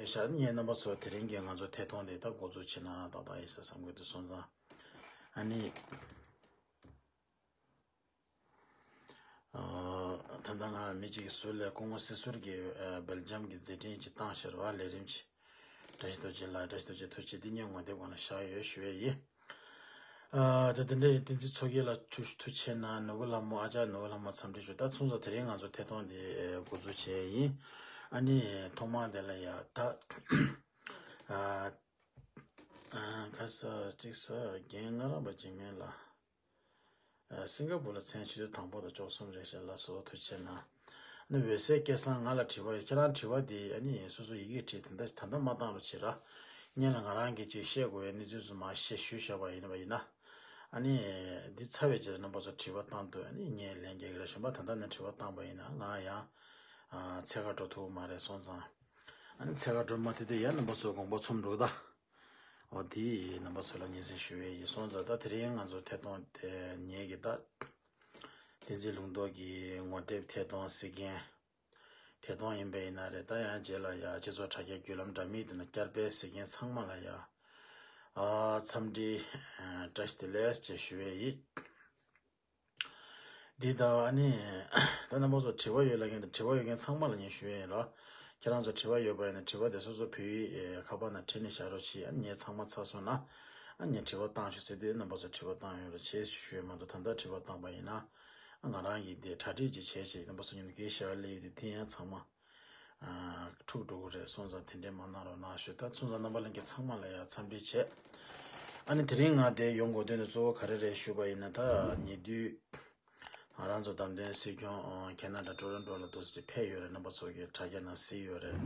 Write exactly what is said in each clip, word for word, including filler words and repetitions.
ཤ་ནི་ངས་རྣམ་པ་ཚོ་དེ་རིང་གི་ང་ཚོ་ཐད་གཏོང་དེ་ད་འགོ་འཛུགས་བྱེད་ན་ཏག་ཏག་ཡིན་ས་བསམ་གྱི་འདུག་སོང་ཙང་། ཨ་ནི། ཨ། ད་ལྟ་ང་མི་གཅིག་གི་ཟུར་ལས་སྐུ་ངོ་སྲིད་ཟུར་གྱིས་ཨ་སྦེལ་ཇམ་གྱི་མཛད་འཕྲིན་ཅིག་བཏང་ཤར་བ་ལས་རིམ་གྱི། བཀྲ་ཤིས་རྡོ་རྗེ་ལགས། བཀྲ་ཤིས་རྡོ་རྗེ་ཐུགས་རྗེ་ཆེ། འདི་ངས་ངོ་དེབ་སྒང་ལ་བཞག་ཡོད་ཞུ་ཡས་ཡིན། ཨ། ད་དེ་འདྲའི་བསྟན་འཛིན་མཚོ་རྒྱལ་ལགས་ཐུགས་ཐུགས་རྗེ་ཆེ་གནང་། ནོར་བུ་ལྷ་མོ། ཨ་ཅག་ནོར་བུ་ལྷ་མོ་འཚམས་འདྲི་ཞུ། ད་ཚུན་ཚོད་དེ་རིང་ང་ཚོ་ཐད་གཏོང་འདི་འགོ་འཛུགས་བྱས་ཡིན། ཨ་ནི་ཐོག་མར་དེ་ལ་ཡ་ད། ཨ། ཨ། ཁ་ས་གཅིག་ས་རྒན་ང་རང་པ་འཇིགས་མེད་ལགས། ཨ། སིང་ག་པུར་ལ་མཚན་ཆུ་ཚོད་དང་པོ་དང་བཅུ་གསུམ་རེད་ཤག་ལགས་སོ། ཐུགས་རྗེ་ཆེ་གནང་། ཨ་ནི་འོད་ཟེར་སྐལ་བཟང་ང་ལ་དྲི་བ་ཡོད། ཁྱེད་རང་དྲི་བ་དེ་ཨ་ནི་སོ་སོ་ཡི་གེ་བྲིས་ད་ལྟ་ད་ལྟ་མ་བཏང་རོགས་བྱེད་ར། སྔོན་ལ་ང་རང་གིས་ཅིག་བཤད་དགོས་པའི་གནས་ཚུལ་ཚོ་མར་བཤད་ཞུས་བཞག་པ་ཡིན་པ་ཡིན་ན། ཨ་ནི་འདི་ཚར་བའི་རྗེས་རྣམ་པ་ཚོ་དྲི་བ་བཏང་དུས་ཨ་ནི་ངས་ལན་རྒྱག་གི་རེད། གཞན་པ་ད་ལྟ་ནས་དྲི་བ་བཏང་པ་ཡིན་ན་ང་ཡང་ཨ་འཚོལ་ག་འགྲོ་ཐུབ་མ་རེད། སོང་ཙང་ཨ་ནི་འཚོལ་ག་འགྲོ་མ་ཐུབ་དུས་ཡང་རྣམ་པ་ཚོ་དགོངས་པ་ཚོམ་འགྲོ་ད། འོ་དེ་རྣམ་པ་ཚོ་ལ་སྙན་སེང་ཞུ་བའི་ཡིན། སོང་ཙང་ད་དེ་རིང་ང་ཚོ་ཐད་གཏོང་དེ་ངེད་ཀྱི་ད་བསྟན་འཛིན་ལུང་རྟོགས་ཀྱི་ངོ་དེབ་ཐད་གཏོང་གཟིགས་མཁན་ཐད་གཏོང་ཡིན་པ་ཡིན་ན་རེད། ད་ཡང་རྗེས་ལ་ཡ་སྤྱི་ཚོགས་དྲ་རྒྱའི་བརྒྱུད་ལམ་འདྲ་མིན་དེ་ན་བསྐྱར་སྤེལ་གཟིགས་མཁན་ཚང་མ་ལ་ཡ་ཨ་འཚམས་འདྲི་ཨ་བཀྲ་ཤིས་བདེ་ལེགས་ཅེས་ཞུ་བའི་ཡིན། འདི་ད་ཨ་ནི་ད་རྣམ་པ་ཚོ་དྲི་བ་ཡོད་ལབ་མཁན་དང་དྲི་བ་ཡོད་མཁན་ཚང་མ་ལ་ངས་ཞུ་ཡས་ཡིན་ར། ཁྱེད་རང་ཚོ་དྲི་བ་ཡོད་པ་ཡིན་ན་དྲི་བ་དེ་སོ་སོ་བོད་ཡིག་ཁ་པར་ནང་བྲིས་ནས་བཞག་རོགས་གྱིས། ཨ་ནི་ངས་ཚང་མ་ཚར་སོང་ན་ཨ་ངས་དྲི་བ་བཏང་ཤོག་ཟེར་དུས་རྣམ་པ་ཚོ་དྲི་བ་བཏང་ཡོད་རེད་ཅེས་ཞུ་ཡས་མ་གཏོགས། ད་ལྟ་དྲི་བ་བཏང་པ་ཡིན་ན་ཨ་ང་རང་གིས་དེ་གྲ་སྒྲིག་ཅིག་བྱས་ཅིག་རྣམ་པ་ཚོ་མཉམ་དུ་སྐད་ཆ་བཤད་ཡ་སླེབས་ཡོད་དུས་དེ་ཡང་ཚང་མ་ཨ་འཁྲུག་འགྲོ་གི་རེད། སོང་ཙང་དེ་འདྲས་མ་གནང་རོགས་གནང་ཞུ། ད་སོང་ཙང་རྣམ་པ་ལྷན་རྒྱས་ཚང་མ་ལ་ཡང་འཚམས་འདྲི་བྱས། ཨ་ནི་དེ་རིང་ང་དེ་ཡོང་དགོས་དོན་ནི་གཙོ་བོ་ག་རེ་རེད་ཞུས་པ་ཡིན་ན། ད་ཉེ་དུས་ང་རང་ཚོ་བདམས་ཐོན་སྲིད་སྐྱོང་ཨ་ཁེ་ན་ཌ་ཊོ་རོན་ཊོ་ལ་འདུག་སེ་ཕེབས་ཡོད་རེད། རྣམ་པ་ཚོ་གི་དྲ་རྒྱ་ནང་གཟིགས་ཡོད་རེད།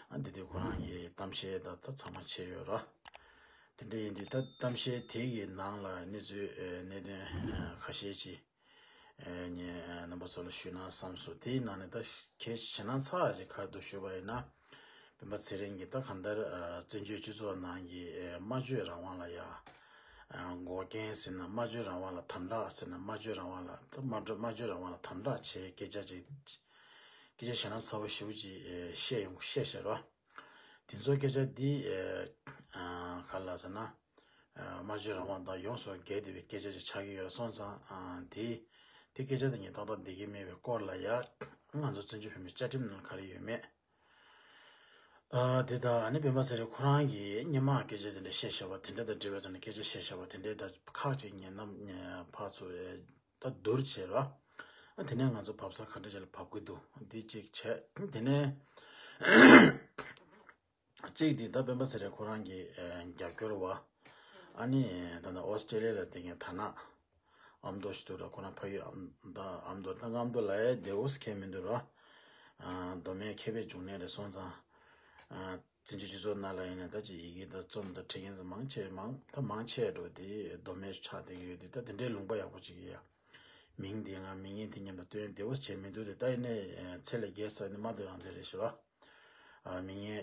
ཨ་འདི་དུས་ཁོ་རང་གི་གཏམ་བཤད་ད་ད་ཚང་མ་བྱས་ཡོད་ར། དེ་འདྲ་ཡིན་དུས་ད་གཏམ་བཤད་དེ་གི་ནང་ལ་གནས་ཚུལ་ཨ་གནད་དོན་ཨ་ཁ་ཤས་ཅིག་ཨ་ངས་ཨ་རྣམ་པ་ཚོ་ལ་ཞུས་ན་བསམ་སོང་། དེའི་ནང་ནས་ད་གལ་ཆེ་ན་ཚ་ཅིག་ག་རེ་འདུག་ཞུས་པ་ཡིན་ན། སྤེན་པ་ཚེ་རིང་གིས་ད་གང་ལྟར་ཨ་བཙན་བྱོལ་སྤྱི་ཚོགས་ནང་གི་ཨ་སྨྲ་བརྗོད་རང་དབང་ལ་ཡ་ཨ་འགོག་རྐྱེན་ཟེར་ན། སྨྲ་བརྗོད་རང་དབང་ལ་དམ་དྲག་ཟེར་ན། སྨྲ་བརྗོད་རང་དབང་ལ་ད་སྨྲ་སྨྲ་བརྗོད་རང་དབང་ལ་དམ་དྲག་བྱས་སྐད་ཆ་ཅིག་སྐད་ཆ་ཞེ་དྲག་ཚ་བོ་ཞེ་པོ་ཅིག་ཨ་བཤད་ཡོང་བཤད་ཤར་བ། དེ་ཚོ་སྐད་ཆ་འདི་ཨ་ག་ལ་ཟེར་ན། ཨ་སྨྲ་བརྗོད་རང་དབང་དང་ཡོངས་སུ་འགལ་བསྡད་པའི་སྐད་ཆ་ཅིག་ཆགས་ཀྱི་ཡོད་རེད། སོང་ཙང་ཨ་དེ་དེ་སྐད་ཆ་དེ་ངས་ཏག་ཏག་བསྡད་ཀྱི་མེད་པའི་སྐོར་ལ་ཡ་ང་ཚོ་བཙན་བྱོལ་བོད་མིའི་བཅའ་ཁྲིམས་ནང་ག་རེ་ཡོད་མེད། ཨ་དེ་དང་ཨ་ནི་སྤེན་པ་ཚེ་རིང་ཁོ་རང་གིས་སྔོན་མ་སྐད་ཆ་དེ་འདྲ་བཤད་བཞག་པ་དེ་འདྲ་དང་འབྲེལ་བའི་ཐོག་ནས་སྐད་ཆ་བཤད་བཞག་པ་དེ་འདྲའི་ད་ཁག་ཅིག་ངས་རྣམ་ངས་ཕར་ཚུར་ད་བསྡུར་བྱས་ར། ཨ་དེ་ནས་ང་ཚོ་བབས་ས་ག་འདྲ་ཅིག་ལ་བབས་ཀྱི་འདུག་འདི་གཅིག་བྱས། དེ་ནས་གཅིག་འདི་ད་སྤེན་པ་ཚེ་རིང་ཁོ་རང་གི་ཨ་རྒྱབ་སྐྱོར་བ། ཨ་ནི་ད་ནི་ཨོ་སི་ཀྲེ་ལི་ཡ་ལ་བསྡད་མཁན་ཐ་ན་ཨ་མདོ་ཞིག་འདུག་ར། ཁོ་རང་ཕ་ཡུལ་ཨ་མདོ་ད་ཨ་མདོ་ད་ང་ཨ་མདོ་ལ་ཡ་བསྡད་འོ་ཟེར་མཁན་མི་འདུག་ར། ཨ་མདོ་སྨད་མཁས་པའི་འབྱུང་གནས་རེད། སོང་ཙང་ཨ་བཙན་བྱོལ་སྤྱི་ཚོགས་ནང་ལ་ཡིན་ན་ད་ཅིག་ཡི་གེ་དང་རྩོམ་དང་འབྲི་མཁན་ཚོ་མང་ཆེ་མང་ད་མང་ཆེ་འགྲོ་དེ་མདོ་སྨད་ཆགས་བསྡད་ཀྱི་ཡོད་དུས། ད་དེ་འདྲའི་ལུང་པ་ཡག་པོ་ཅིག་ཡ། མིང་དེ་ང་མི་ངན་དེ་མཉམ་དུ་བཏོན་བདེ་བོ་བྱས་མི་འདུག་དེ་ད་ཡིན་ནའི་ཚད་ལས་བརྒལ་ས་ནི་མ་གཏོགས་ཡང་དེ་རེད་ཤི་རོ། ཨ་མི་ངན་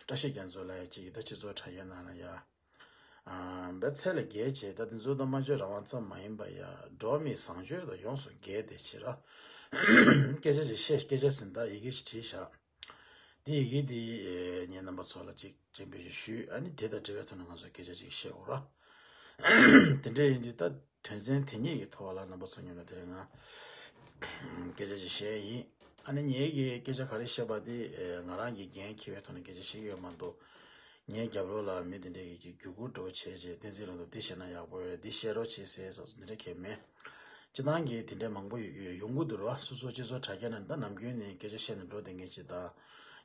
བཀྲ་ཤིས་རྒྱ་མཚོ་ལ་ཡ་གཅིག་ད་སྤྱི་ཚོགས་དྲ་རྒྱ་ནང་ལ་ཡ། ཨ་བས་ཚད་ལས་བརྒལ་བྱས་ད་དེ་ཚོ་ད་སྨྲ་བརྗོད་རང་དབང་ཙམ་མ་ཡིན་པ་ཡ་འགྲོ་བ་མིའི་བཟང་སྤྱོད་དང་ཡོངས་སུ་འགལ་ཏེ་བྱེད་ར། སྐད་ཆ་ཅིག་བཤད། སྐད་ཆ་ཟིན་ད་ཡི་གེ་ཞིག་བྲིས་བཞག་དེ་ཡི་གེ་དེ་ངས་རྣམ་པ་ཚོ་ལ་ཅིག་སྤྱན་འབུལ་ཞིག་ཞུས། ཨ་ནི་དེ་དང་འབྲེལ་བའི་ཐོག་ནས་ང་ཚོ་སྐད་ཆ་ཅིག་བཤད་འོ་ར། དེ་འདྲ་ཡིན་དུས་ད་དོན་ཚན་དེ་ཉིད་ཀྱི་ཐོག་ལ་རྣམ་པ་ཚོ་མཉམ་ལ་དེ་རིང་ང་སྐད་ཆ་ཅིག་བཤད་ཡིན། ཨ་ནི་ངེད་ཀྱིས་སྐད་ཆ་ག་རེ་བཤད་པ་དེ་ང་རང་གི་འགན་འཁྱེར་བའི་ཐོག་ནས་སྐད་ཆ་བཤད་ཀྱི་ཡོད་མ་གཏོགས། ངའི་རྒྱབ་ལོགས་ལ་མི་དེ་འདྲས་ཀྱིས་བརྒྱུད་སྐུར་འགྲོ་བྱས་རྗེས་བསྟན་འཛིན་ལགས་འདུག་འདི་བཤད་ན་ཡག་པོ་ཡོད་རེད། འདི་བཤད་རོགས་བྱེད་ཟེར་སོགས་འདི་འདྲ་གས་མེད། སྤྱི་བཏང་གི་དེ་འདྲས་མང་པོ་ཡོང་གི་འདུག་ར། སོ་སོ་སྤྱི་ཚོགས་དྲ་རྒྱ་ནང་ད་ནམ་རྒྱུན་ནས་སྐད་ཆ་བཤད་ནས་འགྲོ་བསྡད་མཁན་ཅིག་དང་།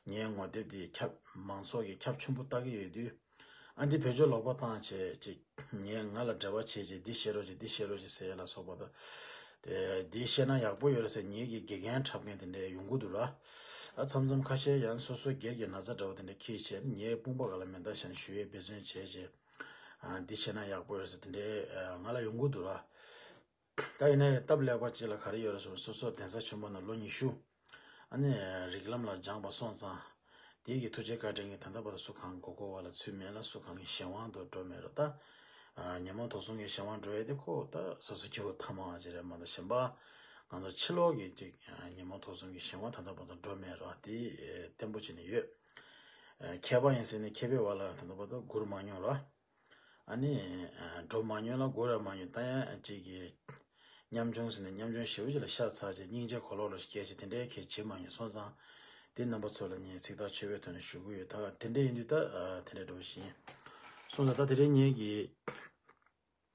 ངའི་ངོ་དེབ་འདི་ཁྱབ་མང་ཚོགས་ཀྱིས་ཁྱབ་ཆེན་པོ་ལྟ་གི་ཡོད་དུས། ཨ་འདི་བེད་སྤྱོད་ལོག་པ་བཏང་བྱས་ཅིག་ངས་ང་ལ་འབྲེལ་བ་བྱས་རྗེས་འདི་བཤད་རོགས་བྱེད་འདི་བཤད་རོགས་བྱེད་ཟེར་ཡ་ལ་སོགས་པ་དང་། དེ་འདི་བཤད་ན་ཡག་པོ་ཡོད་རེད་ཟེར་ངེད་ཀྱི་དགེ་རྒན་འཁྲབ་མཁན་དེ་འདྲས་ཡོང་གི་འདུག་ར། ཨ་མཚམས་མཚམས་ཁ་ཤས་ཡང་སོ་སོ་སྒེར་གྱི་ན་ཚ་འདྲ་བོ་དེ་འདྲས་འཁྱེར་བྱས་ངའི་དཔུང་པ་སྒང་ལ་མེ་མདའ་བཞག་ནས་ཞུ་ཡས་འབད་བརྩོན་བྱས་རྗེས། ཨ་འདི་བཤད་ན་ཡག་པོ་ཡོད་རེད་ཟེར་དེ་འདྲས་ང་ལ་ཡོང་གི་འདུག་ར། ད་ཡིན་ན་ཡང་སྟབས་ལེགས་པ་ཅིག་ལ་ག་རེ་ཡོད་རེད་ཟེར་ན་སོ་སོ་གདན་ས་ཆེན་པོ་ནང་ལོ་ཉི་ཤུ། ཨ་ནི་རིགས་ལམ་ལ་སྦྱངས་པ་སོང་ཙང་། དེའི་གི་ཐུགས་རྗེ་བཀའ་དྲིན་གྱིས་ད་ལྟ་བར་དུ་སུ་གང་མགོ་སྐོར་བ་ལ་ཚུད་མེད་ལ། སུ་གང་གི་གཞན་དབང་དུ་འགྲོ་མེད་རོགས་ད། ཨ་ཉོན་མོངས་དུག་གསུམ་གྱི་གཞན་དབང་འགྲོ་ཡས་དེ་ཁོ་ད་སོ་སོ་སྐྱེ་བོ་ཐ་མ་བ་ཅིག་རེད་མ་གཏོགས་གཞན་པ། ང་ཚོ་ཕྱི་ལོགས་ཀྱི་ཅིག་ཨ་ཉོན་མོངས་དུག་གསུམ་གྱི་གཞན་དབང་ད་ལྟ་བར་དུ་འགྲོ་མེད་རོགས་དེ་བརྟན་པོ་བྱས་ནས་ཡོད། མཁས་པ་ཡིན་ཟེར་ནས་མཁས་པའི་བར་ལ་ད་ལྟ་བར་དུ་སྒུར་མ་མྱོང་ར། ཨ་ནི་འགྲོ་མ་མྱོང་ལ་སྒུར་ཡང་མ་མྱོང་། ད་ཡང་ཅིག་གི་ཉམ་ཆུང་ཟེར་ནས་ཉམ་ཆུང་ཞེ་པོ་ཅིག་ལ་ཤ་ཚ་བྱས་སྙིང་རྗེ་གོ་ལོག་ལ་སྐྱེ་བྱས་དེ་འདྲའི་གས་བྱེད་མ་མྱོང་སོང་ཙང་། དེ་རྣམ་པ་ཚོ་ལ་ངས་ཚིག་ཐག་ཆོད་པའི་ཐོག་ནས་ཞུ་གི་ཡོད། ད་དེ་འདྲ་ཡིན་དུས་ད་དེ་འདྲ་འགྲོ་བཞིན་སོང་ཙང་། ད་དེ་རིང་ངས་གི་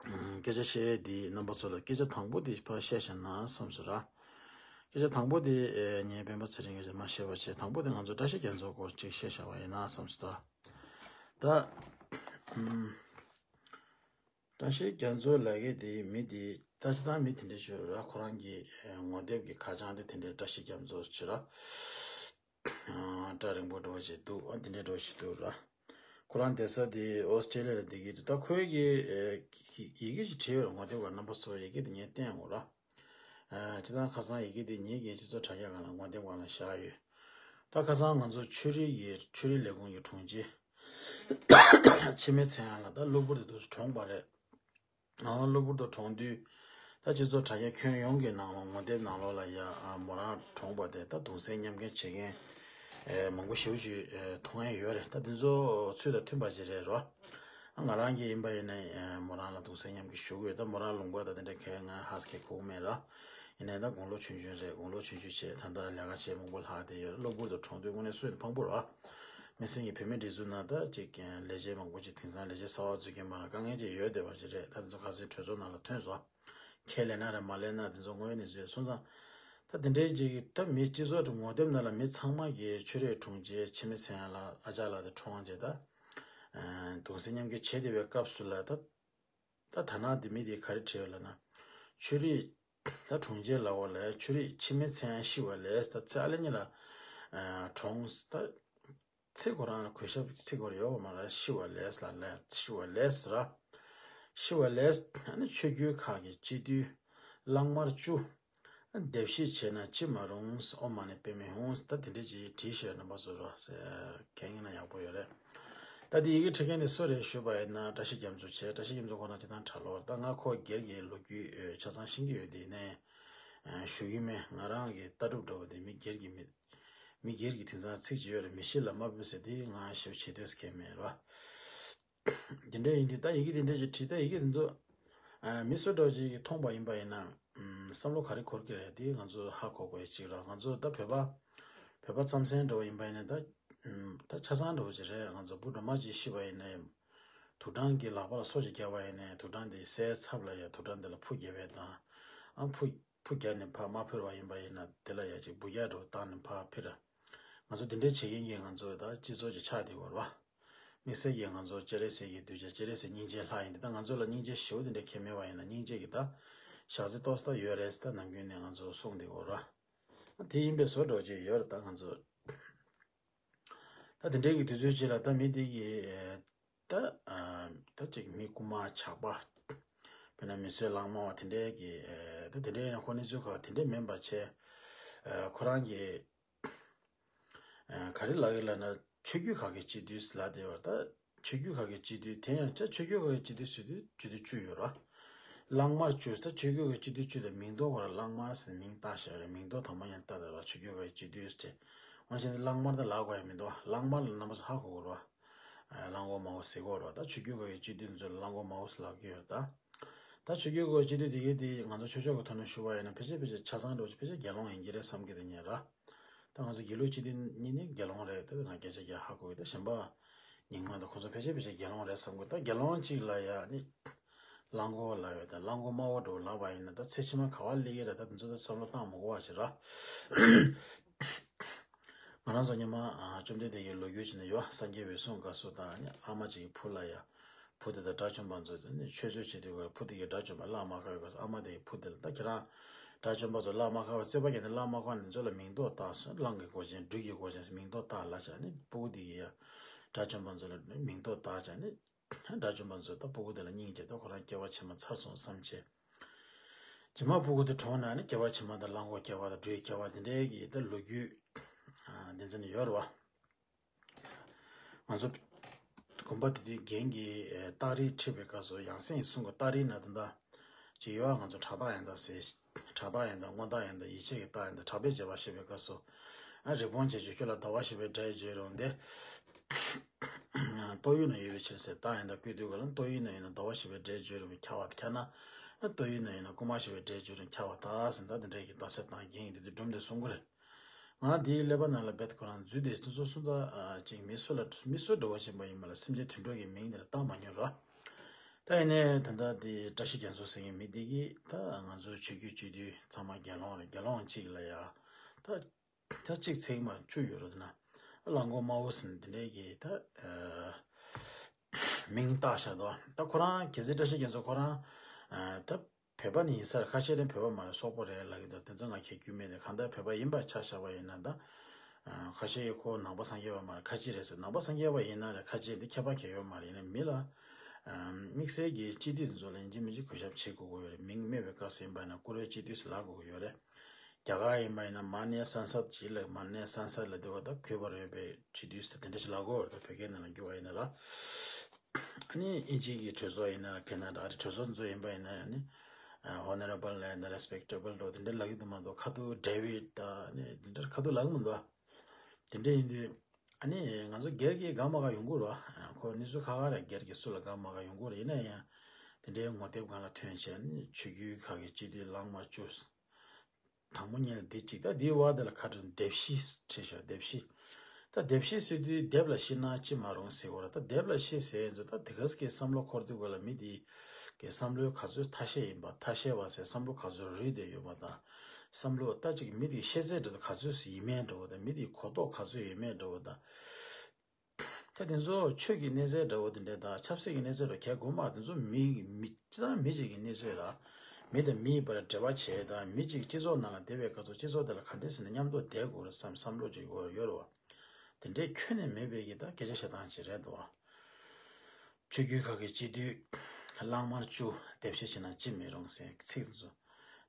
སྐད་ཆ་བཤད་ཡས་འདི་རྣམ་པ་ཚོ་ལ་སྐད་ཆ་དང་པོ་འདི་ཕར་བཤད་བཞག་ན་བསམ་སོང་ར། སྐད་ཆ་དང་པོ་འདི་ངས་སྤེན་པ་ཚེ་རིང་གིས་མ་བཤད་པ་བྱས། དང་པོ་འདི་ང་ཚོ་བཀྲ་ཤིས་རྒྱ་མཚོ་སྐོར་ཅིག་བཤད་བཞག་པ་ཡིན་ན་བསམ་སོང་ད། ད་བཀྲ་ཤིས་རྒྱ་མཚོ་ལབ་མཁན་འདི་མི་འདི་ད་སྤྱིར་བཏང་མི་དེ་འདྲ་ཅིག་རེད་ར། ཁོ་རང་གི་ངོ་དེབ་ཀྱི་ཁ་བྱང་འདི་དེ་འདྲའི་བཀྲ་ཤིས་རྒྱ་མཚོ་ཅིག་ར། སྐྲ་རིང་པོ་འདྲ་བོ་ཞིག་འདུག་ཨ་འདི་འདྲའི་འདྲ་བོ་ཞིག་འདུག་ར། ཁོ་རང་བསྡད་ས་དེ་ཨོ་སི་ཀྲེ་ལི་ཡ་ལ་བསྡད་ཀྱི་འདུག་ད་ཁོའི་གི་ཡི་གེ་ཞིག་བྲིས་ཡོད་ར། ངོ་དེབ་སྒང་རྣམ་པ་ཚོ་ཡི་གེ་དེ་ངས་བསྟན་དགོས་ར། སྤྱིར་བཏང་ཁ་སང་ཡི་གེ་དེ་ངེད་ཀྱི་སྤྱི་ཚོགས་དྲ་རྒྱ་སྒང་ལ་ངོ་དེབ་སྒང་ལ་བཞག་ཡོད། ད་ཁ་སང་ང་ཚོ་ཆོས་རིག་གི་ཆོས་རིག་ལས་ཁུངས་ཀྱི་དྲུང་ཆེ་འཆི་མེད་ཚེ་དབྱངས་ལགས་ད་གློ་བུར་དུ་འདུག་སེ་གྲོངས་པ་རེད། ཨ་གློ་བུར་དུ་གྲོངས་དུས། ད་སྤྱི་ཚོགས་དྲ་རྒྱ་ཁྱོན་ཡོངས་ཀྱི་ནང་ལ་ངོ་དེབ་ནང་ལོགས་ལ་ཡ་ཨ་མོ་རང་གྲོངས་པ་དེ་ད་གདུང་སེམས་མཉམ་སྐྱེད་བྱེད་མཁན་ཨེ་མང་པོ་ཞེ་པོ་ཅིག་ཨེ་མཐོང་ཡ་ཡོད་རེད། ད་འདི་ཚོ་ཚུལ་དང་མཐུན་པ་ཅིག་རེད་རོ། ཨ་ང་རང་གིས་ཡིན་པ་ཡིན་ན་ཨེ་མོ་རང་ལ་གདུང་སེམས་མཉམ་སྐྱེད་ཞུ་གི་ཡོད། ད་མོ་རང་ལུང་པ་ད་དེ་འདྲ་གས་ང་ཧ་སེ་གོ་གི་མེད་ར། ཡིན་ནའི་ད་དགུང་ལོ་ཆུང་ཆུང་རེད། དགུང་ལོ་ཆུང་ཆུང་བྱས་ད་ལྟ་ལས་ཀ་བྱས་མང་པོ་ལྷག་བསྡད་ཡོད་ར། གློ་བུར་དུ་གྲོངས་དུས་དངོས་གནས་སུན་ཕངས་པོ་ར། མི་སེར་གྱི་བུད་མེད་སྒྲིག་འཛུགས་ནང་ད་ཅིག་ལས་བྱེད་མང་པོ་ཅིག་དེང་སང་ལས་བྱེད་གསར་པ་འཛུལ་མཁན་མ་ར་དཀའ་ངལ་ཅིག་ཡོད་བསྡད་པ་ཅིག་རེད། ད་དེ་ཚོ་ཁ་སང་གྲོས་ཚོགས་ནང་ལ་ཐོན་སོང་། ཁས་ལེན་ན་རེད་མ་ལེན་ན་དེ་ཚོ་དངོས་ཡོད་གནས་ཚུལ་སོང་ཙང་། ད་དེ་འདྲའི་ཅིག་ད་མི་སྤྱི་ཚོགས་ཀྱི་ངོ་དེབ་ནང་ལ་མི་ཚང་མ་གི་ཆོས་རིག་དྲུང་ཆེ་འཆི་མེད་ཚེ་དབྱངས་ལགས་ཨ་ཅག་ལགས་དེ་གྲོངས་རྗེས་ད་གདུང་སེམས་མཉམ་སྐྱེད་བྱེད་བསྡད་པའི་སྐབས་སུ་ལ་ད། ད་ཐ་ན་དེ་མི་དེ་ག་རེ་བྲིས་ཡོད་ལབ་ན། ཆོས་རིག་ད་དྲུང་ཆེ་ལབ་པ་ལས་ཆོས་རིག་འཆི་མེད་ཚེ་དབྱངས་ཤི་བ་ལས་ད་ཚེ་ཨ་ལེ་གཉིས་ལ་གྲོངས་ད། ཚིག་ཁོ་རང་ལ་གུས་ཞབས་ཚིག་སྐོར་ཡོད་པ་མ་རེད། ཤི་བ་ལས་ལ་ལས་ཤི་བ་ལས་ར། ཤི་བ་ལས་ཨ་ནི་ཆོས་བརྒྱུད་ཁག་གི་སྤྱི་འཐུས་གླང་དམར་བཅུ། སྡེབ་བཤིག་བྱས་ན་ཅི་མ་རུང་། ཨོཾ་མ་ཎི་པདྨེ་ཧཱུྃ། ད་དེ་འདྲ་ཅིག་བྲིས་ཤག་རྣམ་པ་ཚོ་རོ་ཟེར་མཁན་ཡིན་ན་ཡག་པོ་ཡོད་རེད། ད་དེ་ཡི་གེ་འབྲི་མཁན་དེ་སུ་རེད་ཞུས་པ་ཡིན་ན་བཀྲ་ཤིས་རྒྱ་མཚོ་བྱས། བཀྲ་ཤིས་རྒྱ་མཚོ་ཁོ་རང་སྤྱིར་བཏང་གྲྭ་ལོག་རེད། ད་ང་ཁོ་སྒེར་གྱི་ལོ་རྒྱུས་ཆ་ཚང་ཤེས་ཀྱི་ཡོད་དེ་ནས་ཞུ་གི་མེད། ང་རང་གི་ལྟ་གྲུབ་འདྲ་བོ་དེ་མི་སྒེར་གྱི་མི་མི་སྒེར་གྱི་དེང་སང་ཚིག་ཅིག་ཡོད་རེད། མི་ཤི་ལ་མ་བུ་ཟེར་དེ་ང་ཞེ་པོ་བྱེད་འདོད་མཁན་མེད་རེད་བ། དེ་འདྲ་ཡིན་དུས་ད་ཡི་གེ་དེ་འདྲ་ཅིག་བྲིས། ད་ཡི་གེ་དེ་ཚོ་མི་སུ་འདྲ་ཅིག་གིས་མཐོང་པ་ཡིན་པ་ཡིན་ན་བསམ་བློ་ག་རེ་འཁོར་གྱི་རེད་དེ་ང་ཚོ་ཧ་གོ་དགོས་ཡ་ཅིག་རེད། ང་ཚོ་ད་བོད་པ་བོད་པ་རྩམ་ཟན་འདྲ་བོ་ཡིན་པ་ཡིན་ན་ད་ད་ཆ་ཚང་འདྲ་བོ་ཅིག་རེད། ང་ཚོ་བུ་སྒྲོལ་མ་ཅིག་ཤི་བ་ཡིན་ན་ཡང་དུག་སྦྲང་གི་ལག་པ་ལ་སོ་ཅིག་བརྒྱབ་པ་ཡིན་ན་དུག་སྦྲང་དེ་སའི་ཚབ་ལ་ཡ་དུག་སྦྲང་དེ་ལ་ཕུ་བརྒྱབ་པ་དང་ཨ་ཕུ་ཕུ་བརྒྱབ་ནས་ཕར་མ་ཕུ་བ་ཡིན་པ་ཡིན་ན་དེ་ལ་ཡ་ཅིག་འབུ་རྒྱག་འདྲ་བོ་བཏང་ནས་ཕར་ཕུ་ར། ང་ཚོ་དེ་འདྲའི་བྱེད་མཁན་གྱི་ང་ཚོ་ད་སྤྱི་ཚོགས་ཀྱི་ཆགས་བསྡད་ཡོད་རེད་བ། དམིགས་བསལ་གྱི་ང་ཚོ་སྤྱན་རས་གཟིགས་ཀྱི་གདུལ་བྱ་སྤྱན་རས་གཟིགས་སྙིང་རྗེ་ལྷ་ཡིན་དེ་ད་ང་ཚོ་ལ་སྙིང་རྗེ་ཞེ་པོ་དེ་འདྲ་ཁྱད་མེད་པ་ཡིན་ན་སྙིང་རྗེ་གི་ད་ཞག་རྩི་ཏོག་ཙམ་ཡོད་རེད་ད་ནམ་རྒྱུན་ནས་ང་ཚོ་གསུང་བསྡད་ཡོད་རེད་བ། དེ་ཡིན་པའི་བཟོ་འདྲ་བོ་ཅིག་ཡོད་རེད་ད་ང་ཚོ། ད་དེ་འདྲའི་གི་དུས་ཚོད་ཅིག་ལ་ད་མི་དེ་གི་ད་ད་ཅིག་མི་རྐུ་མ་ཇག་པ། དཔེར་ན་མི་གསོད་ལག་དམར་བ་དེ་འདྲའི་གི་ད་དེ་འདྲའི་ཡང་ཁོ་གནས་ཚུལ་ཁག་དེ་འདྲའི་མིན་པ་བྱས། ཁོ་རང་གི་ག་རེ་ལབ་ཀྱི་ལབ་ན་ཆོས་བརྒྱུད་ཁག་གི་སྤྱི་འཐུས་ལབ་བསྡད་པ་ད་ཆོས་བརྒྱུད་ཁག་གི་སྤྱི་འཐུས་དེ་ཡང་ཆ་ཆོས་བརྒྱུད་ཁག་གི་སྤྱི་འཐུས་ཟེར་དུས་སྤྱི་འཐུས་བཅུ་ཡོད་ར། གླང་དམར་བཅུ་ད་ཆོས་བརྒྱུད་ཁག་གི་སྤྱི་འཐུས་བཅུ་དང་མིང་འདོགས་ཁོ་ར་གླང་དམར་ཟེར་མིང་བཏགས་བཞག་རེད། མིང་འདོགས་དང་པོ་ཡང་བཏགས་བསྡད་ར་ཆོས་བརྒྱུད་ཁག་གི་སྤྱི་འཐུས་ཟེར། འོ་ན་བྱས་ན་གླང་དམར་ད་ལབ་དགོས་ཡ་མི་འདུག་གླང་དམར་ལ་རྣམ་པ་ཚོ་ཧ་གོ་དགོས་ར། གླང་གོག་དམར་པོ་ཟེར་གོ་ར་ད་ཆོས་བརྒྱུད་ཁག་གི་སྤྱི་འཐུས་ཚོ་ལ་གླང་གོག་དམར་པོ་ཟེར་ལབ་ཀྱི་ཡོད་རེད་ད། ད་ཆོས་བརྒྱུད་ཁག་གི་སྤྱི་འཐུས་དེ་གའི་དེ་ང་ཚོ་ཆོས་ཕྱོགས་ཀྱི་ཐོག་ནས་ཞུ་བ་ཡིན་ན་ཕལ་ཆེར་ཕལ་ཆེར་ཆ་ཚང་འདྲ་བོ་ཅིག་ཕལ་ཆེར་དགེ་སློང་ཡིན་གྱི་རེད་བསམ་གྱི་འདུག་ངས་ར། ད་ང་ཚོ་དགེ་ལུགས་སྤྱི་འཐུས་གཉིས་ནི་དགེ་སློང་རེད་ད་ང་སྐད་ཆ་རྒྱག་ཧ་གོ་གི་ད་གཞན་པ་རྙིང་མ་དང་ཁོ་ཚོ་ཕལ་ཆེར་ཕལ་ཆེར་དགེ་སློང་རེད་བསམ་གི་ད་དགེ་སློང་གཅིག་ལ་ཡ་ནི་གླང་གོག་ལབ་ཡོད་ད་གླང་གོག་དམར་པོ་འདྲ་བོ་ལབ་པ་ཡིན་ན་ད་ཚེ་ཕྱི་མ་ག་པར་སླེབས་ཀྱི་རེད་ད་དེ་ཚོ་ད་བསམ་བློ་བཏང་མ་དགོས་པ་ཞིག་ར། ང་རང་ཚོ་སྔོན་མ་བཅོམ་ལྡན་འདས་ཀྱི་ལོ་རྒྱུས་ཅིག་ནས་ཡོད། སངས་རྒྱས་འོད་སྲུང་དགའ་གསུམ་དང་ཨ་མ་གཅིག་གི་བུ་ལ་ཡ། བུ་དེ་དང་དགྲ་བཅོམ་པ་ཚོ་ནི་ཆོས་ཚོགས་བྱེད་དུས་སྐབས་བུ་དེ་གིས་དགྲ་བཅོམ་པ་གླགས་མ་ཁེལ་བའི་སྐབས་སུ་ཨ་མ་དེ་གིས་བུ་དེ་ལ་ད་ཁྱེད་རང་དགྲ་བཅོམ་པ་ཚོ་གླགས་མ་ཁེལ་བ་རྩོད་པ་རྒྱག་ནས་གླགས་མ་ཁེལ་ནས་ཚོ་ལ་མིང་འདོགས་བཏགས་སོང་གླང་གི་མགོ་ཅན་སྦྲུལ་གྱི་མགོ་ཅན་ཟེར་མིང་འདོགས་བཏགས་ལབ་བྱས་ནས་སྤུ་གུ་དེ་གིས་ཡ་དགྲ་བཅོམ་པ་ཚོ་ལ་མིང་འདོགས་བཏགས་བྱས་ནས། དགྲ་བཅོམ་པ་ཚོས་ད་སྤུ་གུ་དེ་ལ་སྙིང་རྗེ་ད་ཁོ་རང་སྐྱེ་བ་ཕྱི་མ་ཚར་སོང་བསམ་བྱས། རྗེས་མ་སྤུ་གུ་དེ་གྲོངས་ན་ནི་སྐྱེ་བ་ཕྱི་མ་དང་གླང་གོག་སྐྱེ་བ་དང་སྦྲུལ་སྐྱེ་བ་དེ་འདྲའི་གི་ད་ལོ་རྒྱུས་འདི་ཚོ་ནི་ཡོད་རེད་བ། ང་ཚོ་དགོན་པ་དེ་དུས་རྒན་གྱིས་རྟགས་རིས་ཁྲིད་པའི་སྐབས་སུ་ཡང་སྲིད་གསུང་གི་རྟགས་རིས་ན་ད་ལྟ་ཅི་ཡོད་ང་ཚོ་ཕྲག་རྟགས་ཡང་དག་ཟེར། ཕྲག་རྟགས་ཡང་དག་སྔོ་རྟགས་ཡང་དག་ཡིད་ཆེས་ཀྱི་རྟགས་ཡང་དག་ཕྲག་པའི་བྱེད་པ་ཞེས་པའི་སྐབས་སུ། ཨ་རི་བོང་བྱས་ཀྱི་ཁྱོད་ལ་ཟླ་བ་ཞེས་པའི་སྒྲ་ཡི་བརྗོད་རུང་སྟེ། ཏོག་དབྱིབས་ནད་ཡོད་པའི་ཕྱིར་ཟེར། རྟགས་ཡང་དག་བཀོད་དུས་ག་ལ། ཏོག་དབྱིབས་ནད་ཡིན་ན་ཟླ་བ་བཞི་པའི་སྒྲས་བརྗོད་རུང་བས་ཁྱབ་པ་ཁྱབ་ན། ཏོག་དབྱིབས་ནད་ཡིན་ན་རྐུན་མ་བཞི་པའི་སྒྲས་བརྗོད་རུང་ཁྱབ་པ་དང་ཟེར། ད་དེ་འདྲའི་གི་རྟགས་གསལ་དང་རྒྱན་ཡིན་དེ་དུས་སྒྲུང་དེ་གསུང་གི་རེད། ང་དེའི་ཀླད་པ་ནང་ལ་རྦད་ཁོ་རང་འཛུལ་ཏེ་སོ་སོ་སོ་ད་ཅིག་མི་སུ་ལ་མི་སུ་འདྲ་བོ་ཕྱིན་པ་ཡིན་པ་ལ་སེམས་ཅན་དུད་འགྲོ་གི་མིང་དེ་ལ་བཏགས་མ་མྱོང་རོགས། ད་ཡིན་ནའི་ད་ལྟ་དེ་བཀྲ་ཤིས་རྒྱ་མཚོ་ཟེར་མཁན་མི་དེ་གིས་ད་ང་ཚོའི་ཆོས་བརྒྱུད་སྤྱི་འཐུས་ཚང་མ་དགེ་སློང་རེད། དགེ་སློང་གཅིག་ལ་ཡ་ད་ད་གཅིག་ཚེག་མ་བཅུ་ཡོད་རེད་ན། གླང་གོག་དམར་པོ་ཟེར་ནས་དེ་འདྲའི་གི་ད་མིང་བཏགས་བཞག་འདུག་ད་ཁོ་རང་གལ་སྲིད་བཀྲ་ཤིས་རྒྱ་མཚོ་ཁོ་རང་ད་བོད་པ་ནི་ཡིན་ས་རེད། ཁ་ཤས་དེ་བོད་པ་མ་རེད། སོག་པོ་རེད་ལབ་ཀྱི་འདུག་དེ་ཚོ་ང་ཁྱེད་རྒྱུས་མེད་དེ། གང་ལྟར་བོད་པ་ཡིན་པ་ཆ་བཞག་པ་ཡིན་ན་ད། ཁ་ཤས་ཁོ་ནང་པ་སངས་རྒྱས་པ་མ་རེད། ཁ་ཆེ་རེད་ཟེར། ནང་པ་སངས་རྒྱས་པ་ཡིན་ན་རེད། ཁ་ཆེ་འདི་ཁྱད་པར་གང་ཡང་ཡོད་མ་རེད། ཡིན་ན་མི་ལ་དམིགས་བསལ་གྱི་སྤྱི་འཐུས་དེ་ཚོ་ལ་ཡིན་གཅིག་མིན་གཅིག་གུས་ཞབས་བྱེད་དགོས་ཀྱི་ཡོད་རེད། མིང་སྨོས་པའི་སྐབས་སུ་ཡིན་པ་ཡིན་ན་བཀུར་འོས་སྤྱི་འཐུས་ཟེར་ལབ་དགོས་ཀྱི་ཡོད་རེད། རྒྱ་གར་ཡིན་པ་ཡིན་ན་མ་ནེ་སན་སད་ཅིག་ལ། མ་ནེ་སན་སད་ལ་འདི་བ་ད་གུས་པར་འོས་པའི་སྤྱི་འཐུས་ཟེར་དེ་འདྲ་ཞིག་ལབ་དགོས་ཡོད་རེད། བོད་སྐད་ནང་ལ་བསྒྱུར་བ་ཡིན་ན་ར། ཨ་ནི་དབྱིན་ཇི་གི་གྲོས་ཚོགས་ཡིན་ན་ཕེ་ན་ད་གྲོས་ཚོགས་ཚོ་ཡིན་པ་ཡིན་ན་ཨ་ནི་ཧོ་ནོ་རེ་བལ་ལ་ཡིན་ན་རེ་སི་པེག་ཊེ་བལ་འགྲོ་དེ་འདྲ་ལབ་ཀྱི་འདུག་མ་གཏོགས། ཁ་ཐུག་ཌེ་བིཌ་ད་ཨ་ནི་དེ་འདྲ་ཁ་ཐུག་ལབ་ཀྱི་མི་འདུག་དེ་འདྲ་ཡིན་དུས་ཨ་ནི་ང་ཚོ་སྒེར་གྱི་དགའ་མ་དགའ་ཡོང་གི་རེད། ཁོ་གནས་ཚུལ་ཁག་ཁག་རེད། སྒེར་གྱི་སུ་ལ་དགའ་མ་དགའ་ཡོང་གི་རེད། ཡིན་ན་ཡང་དེ་འདྲའི་ངོ་དེབ་སྒང་ལ་ཐོན་བྱས་ཨ་ནི་ཆོས་བརྒྱུད་ཁག་གི་སྤྱི་འཐུས་ལྷག་མ་བཅུ། དང་པོ་ཉིད་ལ་འདི་གཅིག་ད་འདིའི་བར་དེ་ལ་ཁ་བྲལ་ལྡེབ་བཞི་བྲིས་ཤག་ལྡེབ་བཞི། ད་ལྡེབ་བཞི་ཟེར་དུས་ལྡེབ་ལ་བཞི་ན་ཅི་མ་རུང་ཟེར་བ་རེད། ད་ལྡེབ་ལ་བཞི་ཟེར་ཡིན་ཚོ་ད་དེ་ག་ཟེ་གའི་བསམ་བློ་འཁོར་དུས་ག་ལ་མི་དེ་གའི་བསམ་བློའི་ག་ཚོད་ཐ་ཤལ་ཡིན་པ། ཐ་ཤལ་བ་ཟེར་བསམ་བློ་ག་ཚོད་རུལ་བསྡད་ཡོད་པ་དང་། བསམ་བློ་ད་ཅིག་མི་དེའི་ཤེས་ཚད་འདྲ་བོ་ག་ཚོད་ཟིག་ཡིན་མིན་འདྲ་བོ་དང་། མི་དེའི་གོ་རྟོགས་ག་ཚོད་ཡོད་མེད་འདྲ་བོ་དང་། ད་དེ་ཚོ་ཆོས་ཀྱི་གནས་ཚད་འདྲ་བོ་དེ་འདྲ་དང་ཆབ་སྲིད་ཀྱི་གནས་ཚད་འདྲ་བོ་གལ་དགོས་མ། དེ་ཚོ་མི་མི་སྤྱི་བཏང་མི་གཅིག་གི་གནས་ཚུལ་ལ་མི་དང་མིའི་བར་འབྲེལ་བ་བྱེད་དང་། མི་གཅིག་སྤྱི་ཚོགས་ནང་ལ་བསྡད་པའི་སྐབས་སུ་སྤྱི་ཚོགས་དེ་ལ་ག་འདྲས་ཟེར་ན་མཉམ་དུ་བསྡད་དགོས་རེད་བསམ་བསམ་བློ་ཅིག་ཡོད་ཡོད་རེད་བ། དེ་འདྲའི་ཁྱོན་ནས་མེད་པའི་གི་ད་སྐད་ཆ་བཤད་སྟངས་ཅིག་རེད་འདུག་བ། ཆོས་བརྒྱུད་ཁག་གི་སྤྱི་འཐུས་ལྷག་མར་བཅུ་ལྡེབ་བཞི་བྱས་ན་ཅི་མི་རུང་ཟེར་ཚིག་དེ་ཚོ།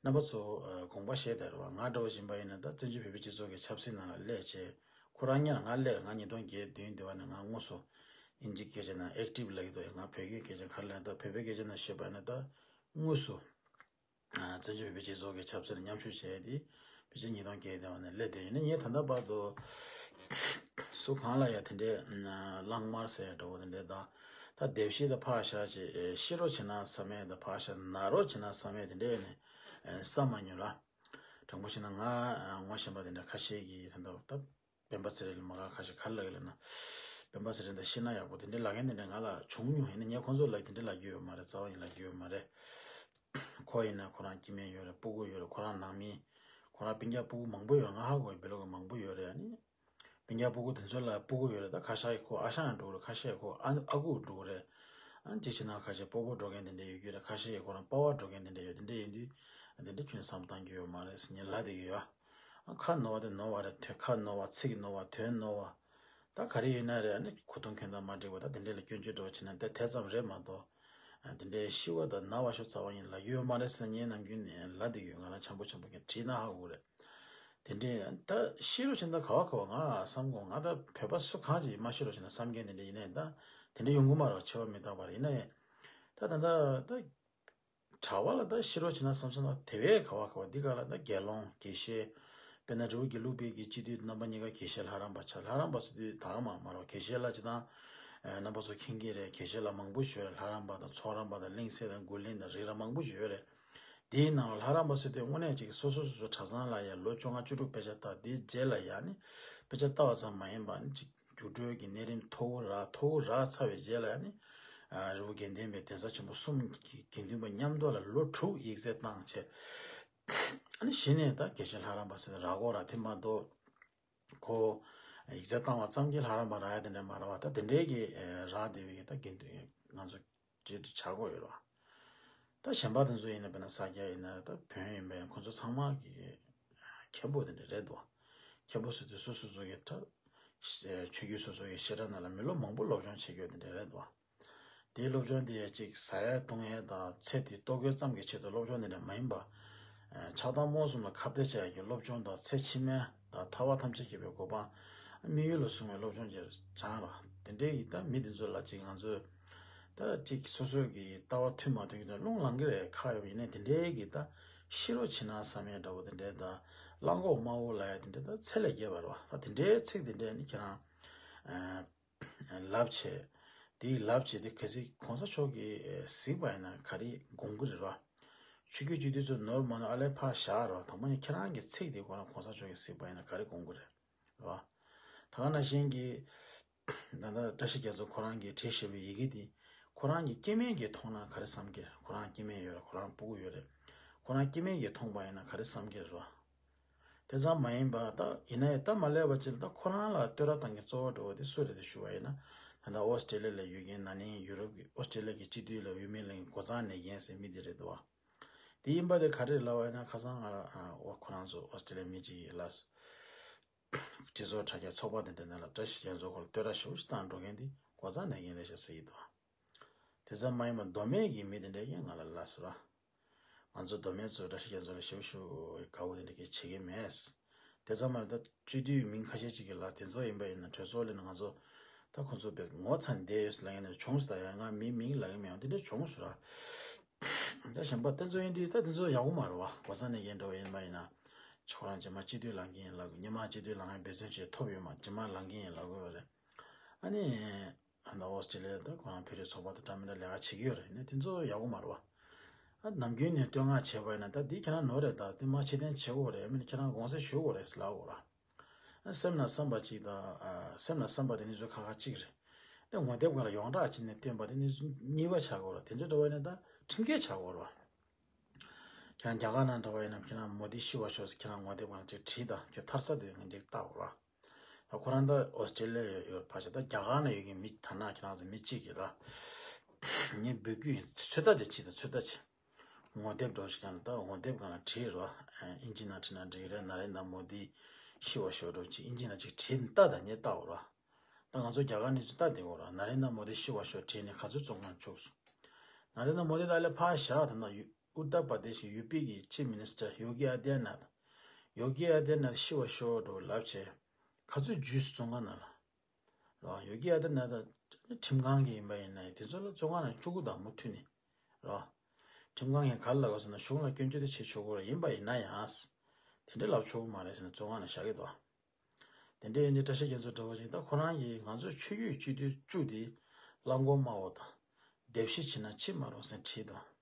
རྣམ་པ་ཚོ་དགོངས་པ་བཞེས་བསྡད་རེད་བ། ང་འདྲ་བོ་ཡིན་པ་ཡིན་ན་ད་བཙན་བྱོལ་བོད་པའི་སྤྱི་ཚོགས་ཀྱི་ཆབ་སྲིད་ནང་ལ་སླེབས་བྱས། ཁོ་རང་ཉིད་ལ་ང་སླེབས། ང་ཉིས་སྟོང་བརྒྱད་བདུན་དེ་བ་ནས་ང་དངོས་སུ་ཨིན་ཇི་སྐད་ཆ་ནང་ཨེག་ཊིབ་ལབ་ཀྱི་འདུག་ང་བོད་སྐད་སྐད་ཆ་ག་རེ་ལབ་ན་ད་བོད་པའི་སྐད་ཆ་ནང་ཤོད་པ་ཡིན་ན་ད་དངོས་སུ་བཙན་བྱོལ་བོད་པའི་སྤྱི་ཚོགས་ཀྱི་ཆབ་སྲིད་ལ་མཉམ་ཞུགས་བྱས་ཏེ་ཕལ་ཆེར་ཉིས་སྟོང་བརྒྱད་དེ་བ་ནས་སླེབས་བསྡད་ཡོད། ནི་ངས་ད་ལྟ་བར་དུ་སུ་གང་ལ་ཡང་དེ་འདྲའི་གླང་དམར་ཟེར་འདྲ་བོ་དེ་འདྲའི་དང་། ད་ལྡེབ་བཞི་དང་ཕར་བཞག་ཅིག་ཤི་རོགས་བྱེད་ན་བསམ་ཡས་དང་ཕར་བཞག་ན་རོགས་བྱེད་ན་བསམ་ཡས་དེ་འདྲའི་ནས་བསམ་མ་མྱོང་ལ། དྲང་པོ་བཤད་ན་ང་ངོ་ཤེས་པ་དེ་འདྲ་ཁ་ཤས་ཀྱིས་ད་ལྟ་ད་སྤེན་པ་ཚེ་རིང་ལ་མ་དགའ། ཁ་ཤས་ག་རེ་ལབ་ཀྱི་ལབ་ན། སྤེན་པ་ཚེ་རིང་ད་ཤི་ན་ཡག་པོ་དེ་འདྲའི་ལབ་མཁན་དེ་འདྲ་ང་ལ་བྱུང་མྱོང་། ཡིན་ན་ངས་ཁོང་ཚོ་ལ་དེ་འདྲ་ལབ་རྒྱུ་ཡོད་མ་རེད། རྩ་བ་ཉིད་ལབ་རྒྱུ་ཡོད་མ་རེད། ཁོ་ཡིན་ན་ཁོ་རང་སྐྱེ་དམན་ཡོད་རེད། སྤུ་གུ་ཡོད་རེད། ཁོ་རང་ནང་མི་ཁོ་རང་སྤུན་ཀྱག་སྤུ་གུ་མང་པོ་ཡོད་རེད། ང་ཧ་གོ་བི་ལོ་གི་མང་པོ་ཡོད་རེད། ཨ་ནི་སྤུན་ཀྱག་སྤུ་གུ་དེ་ཚོ་ལ་སྤུ་གུ་ཡོད་རེད། ད་ཁ་ཤས་ཁོ་ཨ་ཞང་འགྲོ་གི་རེད། ཁ་ཤས་ཁོ་ཨ་ཨ་ཁུ་འགྲོ་གི་རེད། ཨ་ནི་གཅིག་བྱས་ན་ཁ་ཤས་སྤོ་བོ་འགྲོ་མཁན་དེ་འདྲ་ཡོད་ཀྱི་རེད། ཁ་ཤས་ཁོ་རང་པ་ཕ་འགྲོ་མཁན་དེ་འདྲ་ཡོད། དེ་འདྲ་ཡིན་དུས་དེ་འདྲ་ཁྱོན་བསམ་བཏང་རྒྱུ་ཡོད་མ་རེད་ཟེར་ངས་ལབ་བསྡད་ཀྱི་ཡོད། ཨ་ཁ་ནོར་བ་དེ་ནོར་བ་རེད། དོན་ཁ་ནོར་བ། ཚིག་ནོར་བ། དོན་ནོར་བ། ད་ག་རེ་ཡིན་ན་རེད། ཨ་ནི་གོ་ཐོས་འཁོན་སྟངས་མ་འགྲིག་པ་ད་དེ་འདྲས་ལ་སྐྱོན་བརྗོད་འདྲ་བོ་བྱས་ན་ད་དེ་ཙམ་རེད་མ་གཏོགས། ཨ་དེ་འདྲའི་ཤི་བ་དང་ན་བ་ཤོ་རྩ་བ་ཉིད་ལབ་ཡོད་མ་རེད་ཟེར་ངས་ནམ་རྒྱུན་ནས་ལབ་བསྡད་ཡོད། ང་རང་འཆམ་པོ་འཆམ་པོ་ཀྱང་དྲིས་ན་ཧ་གོ་རེད། དེ་འདྲས་ད་ཤི་རོགས་བྱེད་ན་ད་ག་བ་ག་བ་ང་བསམ་གོ། ང་ད་བོད་པ་སུ་གང་ཅིག་མ་ཤི་རོགས་བྱེད་ན་བསམ་མཁན་དེ་འདྲས་ཡིན་ནའི་ད་དེ་འདྲས་ཡོང་གི་མ་རེད། འཆི་བ་མི་རྟག་པ་རེད། ཡིན་ནའི་ད་ད་ད་ད། གྲྭ་པ་ལ་ད་ཤི་རོགས་བྱེད་ན་བསམ་སོང་ན་དེ་བས་ག་བ་ག་བ་འདི་ག་ལ་ད་དགེ་སློང་དགེ་བཤེས། དཔེར་ན་རི་བོ་དགེ་ལུགས་པའི་གི་སྤྱི་འཐུས་རྣམ་པ་གཉིས་ཀ་དགེ་བཤེས་ལྷ་རམས་པ་ཆགས། ལྷ་རམས་པ་ཟེར་དུས་ད་ག་མ་མ་རོ། དགེ་བཤེས་ལ་ཅི་དང་རྣམ་པ་ཚོ་མཁྱེན་གྱི་རེད། དགེ་བཤེས་ལ་མང་པོ་ཞིག་ཡོད་རེད། ལྷ་རམས་པ་དང་ཚོགས་རམས་པ་དང་གླིང་སྲས་དང་འགོ་གླིང་དང་རིགས་ར་མང་པོ་ཞིག་ཡོད་རེད། དེའི་ནང་ལ་ལྷ་རམས་པ་ཟེར་དུས་དངོས་གནས་ཅིག་སོ་སོ་སོ་སོ་གྲྭ་ཚང་ལ་ཡ་ལོ་བཅོ་ལྔ་བཅུ་དྲུག་དཔེ་ཆ་ལྟ། དེའི་རྗེས་ལ་ཡ་ནི་དཔེ་ཆ་ལྟ་བ་ཙམ་མ་ཡིན་པ་ནི་ཅིག་འགྱུར་འགྲོས་ཀྱི་གནས་རིམ་མཐོ་བོ་རག་མཐོ་བོ་རག་ཚར་བའི་རྗེས་ལ་ནི། རི་བོ་དགེ་ལྡན་པའི་གདན་ས་ཆེན་པོ་གསུམ་གྱི་དགེ་འདུན་པ་མཉམ་དུ་ལ་ལོ་དྲུག་ཡིག་ཚད་བཏང་བྱས། ཨ་ནི་གཞི་ནས་ད་དགེ་བཤེས་ལྷ་རམས་པ་ཟེར་ནས་རག་གོ་ར། དེ་མ་གཏོགས་ཁོ་ཡིག་ཚད་བཏང་བ་ཙམ་གྱིས་ལྷ་རམས་པ་རག་ཡ་དེ་འདྲ་མ་རག་བ། ད་དེ་འདྲའི་གི་རག་བསྡད་པའི་ད་དགེ་འདུན་ང་ཚོ་བརྗོད་དུ་བྱ་དགོས་ཡོད་རེད་བ། ད་གཞན་པ་དེ་ཚོ་ཡིན་ན་དཔེར་ན་ས་སྐྱ་ཡིན་ན་ད་བོན་ཡིན་པའི་ཁོང་ཚོ་ཚང་མ་གི་མཁན་པོ་དེ་འདྲ་རེད་འདུག་མཁན་པོ་ཟེར་དུས་སོ་སོ་སོ་གི་ད་ཆོས་བརྒྱུད་སོ་སོ་གི་བཤད་གྲྭ་ནང་ལ་མི་ལོ་མང་པོ་སློབ་སྦྱོང་བྱེད་རྒྱུ་དེ་འདྲ་རེད་འདུག་དེའི་སློབ་སྦྱོང་དེ་ཡང་གཅིག་ཟ་ཡ་བཏུང་ཡ་དང་ཚེ་འདི་ལྟོ་གོས་ཙམ་གྱི་ཆེད་དུ་སློབ་སྦྱོང་དེ་འདྲ་མ་ཡིན་པ། ཆགས་སྡང་རྨོངས་གསུམ་ལ་ཁ་གཏད་བྱ་ཡ་གི་སློབ་སྦྱོང་དང་ཚེ་ཕྱི་མ་དང་ཐར་པ་ཐམས་ཅད་མཁྱེན་པའི་གོ་འཕང་། དམིགས་ཡུལ་ལ་བཟུང་བའི་སློབ་སྦྱོང་ཅིག་སྦྱངས་པ། དེ་འདྲའི་ཡི་ད་མི་དེ་ཚོ་ལ་ཅིག་ང་ཚོས་ད་ཅིག་སོ་སོ་གི་ལྟ་བ་མཐུན་མ་མཐུན་གྱི་ད་རླུང་ལངས་གི་རེད། ཁ་ཡོད་པ་ཡིན་ནའི་དེ་འདྲའི་གི་ད་ཤི་རོགས་བྱེད་ན་བསམ་ཡས་འདྲ་བོ་དེ་འདྲའི་ད་གླང་གོག་དམར་པོ་ལབ་ཡ་དེ་འདྲའི་ད་ཚད་ལས་བརྒལ་བ་རེད་བ། ད་དེ་འདྲའི་ཚིག་དེ་འདྲའི་ནི་ཁྱེད་རང་ ལབ་བྱས། དེའི་ལབ་བྱས་དེ་གལ་སྲིད་གོང་ས་མཆོག་གིས་གཟིགས་པ་ཡིན་ན་ག་རེ་དགོངས་ཀྱི་རེད་ར། ཆོས་བརྒྱུད་སྤྱི་འཐུས་ཚོ་ནོར་མ་ནོར་ཨ་ལས་ཕར་བཞག་ར། དང་པོ་ནས་ཁྱེད་རང་གི་ཚིག་དེ་ཁོ་རང་གོང་ས་མཆོག་གིས་གཟིགས་པ་ཡིན་ན་ག་རེ་དགོངས་ཀྱི་རེད་ར། ད་ག་ནང་བཞིན་གྱི། ད་ལྟ་བཀྲ་ཤིས་རྒྱ་མཚོ་ཁོ་རང་གིས་བྲིས་བཞག་པའི་ཡི་གེ་འདི་ཁོ་རང་གི་སྐྱེ་དམན་གྱིས་མཐོང་ན་ག་རེ་བསམ་གྱི་རེད། ཁོ་རང་སྐྱེ་དམན་ཡོད་རེད། ཁོ་རང་སྤུ་གུ་ཡོད་རེད། ཁོ་རང་སྐྱེ་དམན་གྱིས་མཐོང་པ་ཡིན་ན་ག་རེ་བསམ་གྱི་རེད་རོ། དེ་ཙམ་མ་ཡིན་པ་ད་ཡིན་ན་ཡང་སྟབས་མ་ལེགས་པ་ཅིག་ལ་ད་ཁོ་རང་ལ་བསྟོད་ར་བཏང་མཁན་གཙོ་བོ་འགྲོ་བ་དེ་སུ་རེད་དེ་ཞུ་བ་ཡིན་ན། ད་ལྟ་ཨོ་སི་ཀྲེ་ལི་ཡ་ལ་ཡོད་མཁན་ན་ནིང་ཡུ་རོབ་ཀྱི་ཨོ་སི་ཀྲེ་ལི་ཡ་གི་སྤྱི་འཐུས་ལ་འོས་མི་ལེན་མཁན་གོ་ཚང་ནེ་གན་ཟེར་མི་དེ་རེད་འདུག་བ། དེ་ཡིན་པ་དེ་ག་རེ་ལབ་པ་ཡིན་ན་ཁ་སང་ང་ལ་ཨོ་ཁོ་རང་ཚོ་ཨོ་སི་ཀྲེ་ལི་ཡ་མི་གཅིག་གིས་ལབ། སྤྱི་ཚོགས་དྲ་རྒྱ་ཚོགས་པ་དེ་འདྲ་ནང་ལ་བཀྲ་ཤིས་རྒྱ་མཚོ་ཁོ་ལ་བསྟོད་ར་ཞེ་པོ་ཞིག་བཏང་འགྲོ་མཁན་དེ་གོ་ཚང་ནེ་གན་རེད་ཤག་ཟེར་གྱི་འདུག་དེ་ཙམ་མ་ཡིན་པར་མདོ་སྨད་ཀྱི་མི་དེ་འདྲས་ཀྱིས་ང་ལ་ལབ་སོང་ར། ང་ཚོ་མདོ་སྨད་ཚོས་བཀྲ་ཤིས་རྒྱ་མཚོ་ལ་ཞེ་པོ་ཞིག་དགའ་པོ་དེ་འདྲ་གས་བྱེད་ཀྱི་མེད། དེ་ཙམ་མ་ཡིན་པར་སྤྱི་འཐུས་མིང་ཁ་ཤས་ཅིག་གིས་ལབ། དེ་ཚོ་ཡིན་པ་ཡིན་ན་གྲོས་ཚོགས་ལ་ནི་ང་ཚོ་ད་ཁོ་ཚོ་བས་ངོ་ཚ་བསྡད་ཡོད་ལབ་མཁན་དེ་འདྲ་བྱུང་སོང་། ད་ཡང་ང་མིའི་མིང་ལབ་ཀྱི་མེད། འོ་དེ་འདྲ་བྱུང་སོང་ར། ད་གཞན་པ་དེ་ཚོ་ཡིན་དུས་ད་དེ་ཚོ་ཡག་པོ་མ་རེད་བ། གོ་ཚང་ནེ་གན་འདྲ་བ་ཡིན་པ་ཡིན་ན། ཁོ་རང་རྗེས་མ་སྤྱི་འཐུས་ལངས་ཀྱི་ཡིན་ལབ་དགོས། སྔོན་མ་སྤྱི་འཐུས་ལངས་ཡག་འབད་བརྩོན་བྱས་ཐོབ་ཡོད་མ། རྗེས་མ་ལངས་ཀྱི་ཡིན་ལབ་དགོས་པ་རེད། ཨ་ནི། ཨ་ནི་ཨོ་སི་ཀྲེ་ལི་ཡ་ལ་ད་ཁོ་རང་བོད་རིགས་ཚོགས་པ་དང་འདྲ་མི་འདྲ་ལས་ཀ་བྱེད་ཀྱི་ཡོད་རེད། ཡིན་ན་དེ་ཚོ་ཡག་པོ་མ་རེད་བ། ཨ་ནམ་རྒྱུན་ནས་བསྟོད་བསྔགས་བྱས་པ་ཡིན་ན་ད་འདི་ཁྱེད་རང་ནོར་རེད། ད་དེ་མ་ཕྱིར་འཐེན་བྱེད་དགོས་རེད། མིན་ཁྱེད་རང་དགོངས་སེལ་ཞུ་དགོས་རེད་ཟེར་ལབ་དགོས་ར། ཨ་སེམས་ལ་བསམ་པ་གཅིག་དང་། ཨ་སེམས་ལ་བསམ་པ་དེ་ནི་ཚོ་ཁ་ཁ་གཅིག་རེད། དེ་ངོ་དེབ་སྒང་ལ་ཡོངས་གྲགས་བྱས་ནས་བཏོན་པ་དེ་ནི་ཚོ་གཉིས་པ་ཆགས་དགོས་ར། དེ་ཚོ་འདྲ་བ་ཡིན་ན་ད་ཁྲིམས་འགལ་ཆགས་དགོས་ར། ཁྱེད་རང་རྒྱ་གར་ནང་འདྲ་བ་ཡིན་ན་ཁྱེད་རང་མོ་དི་ཤི་བ་ཤོག་ཟེར་ཁྱེད་རང་ངོ་དེབ་སྒང་ལ་ཅིག་བྲིས་དང་། ཁྱོད་ཐར་ས་དེ་ངས་ཅིག་བལྟ་དགོས་ར། ད་ཁོ་རང་ད་ཨོ་སི་ཀྲེ་ལི་ཡ་ཡོད་ཕར་ཞོག་ད་རྒྱ་གར་ན་ཡོད་མཁན་མི་ཐ་ན་ཁྱེད་རང་ཚོ་མི་གཅིག་གིས་ར། ངས་འབོད་སྐུལ་ཡིན། ཚོད་ལྟ་ཅིག་བྱེད་དང་། ཚོད་ལྟ་ཅིག་ངོ་དེབ་འདྲ་ཞིག་ཡང་ད་ངོ་དེབ་སྒང་ལ་བྲིས་ར། ཨིན་ཇི་ནང་བྲིས་ན་འགྲིག་གི་རེད། ན་རེན་དྲ་མོ་དི་ཤི་བ་ཤོག་འདྲ་ཅིག་ཨིན་ཇི་ནང་ཅིག་བྲིས་ལྟ་དང་། ངས་ལྟ་འོ་ར། ད་ང་ཚོ་རྒྱ་གར་ནས་ཚོད་ལྟ་བསྡད་ཡོད་ར། ན་རེན་དྲ་མོ་དི་ཤི་བ་ཤོག་བྲིས་ནས་ག་ཚོད་བཙོན་ཁང་བཅུག་སོང་། ན་རེན་དྲ་མོ་དི་ད་ལས་ཕར་བཞག་ད་ན་ཡུ་ཨུ་ཏར་པར་དེ་ཤི་ཡུ་པི་གི་ཅིབ་མི་ནི་སི་ཊར་ཡོ་གི་ཨ་དི་ཡ་ནཱཐ། ཡོ་གི་ཨ་དི་ཡ་ནཱཐ་ཤི་བ་ཤོག་འདྲ་ལབ་བྱས། ག་ཚོད་འཇུས་སོང་བཙོན་ཁང་ནང་ལ། རོ། ཡོ་གི་ཨ་དི་ཡ་ནཱཐ་ཁྲིམས་ཁང་གི་ཡིན་པ་ཡིན་ན་དེ་ཚོ་ལ་བཙོན་ཁང་ནང་བཅུག་གི་འདུག་མུ་མཐུད་ནས། རོ། ཁྲིམས་ཁང་གིས་ག་རེ་ལབ་ཀྱི་ཟེར་ན་གཞུང་ལ་སྐྱོན་བརྗོད་དེ་བྱེད་ཆོག་གི་རེད། ཡིན་པ་ཡིན་ན་ཡང་། དེ་འདྲ་ལབ་ཆོག་གི་མ་རེད་ཟེར་ནས་བཙོན་ཁང་ནང་བཞག་གི་འདུག་དེ་འདྲ་ཡིན་དུས་བཀྲ་ཤིས་རྒྱ་མཚོ་འདྲ་བོ་ཞིག་ད་ཁོ་རང་གིས་ང་ཚོ་ཆོས་བརྒྱུད་སྤྱི་འཐུས་བཅུ་དེ་གླང་གོག་དམར་པོ་དང་། སྡེབ་བཤིག་བྱེད་ན་ཅི་མ་རུང་ཟེར་བྲིས་དང་།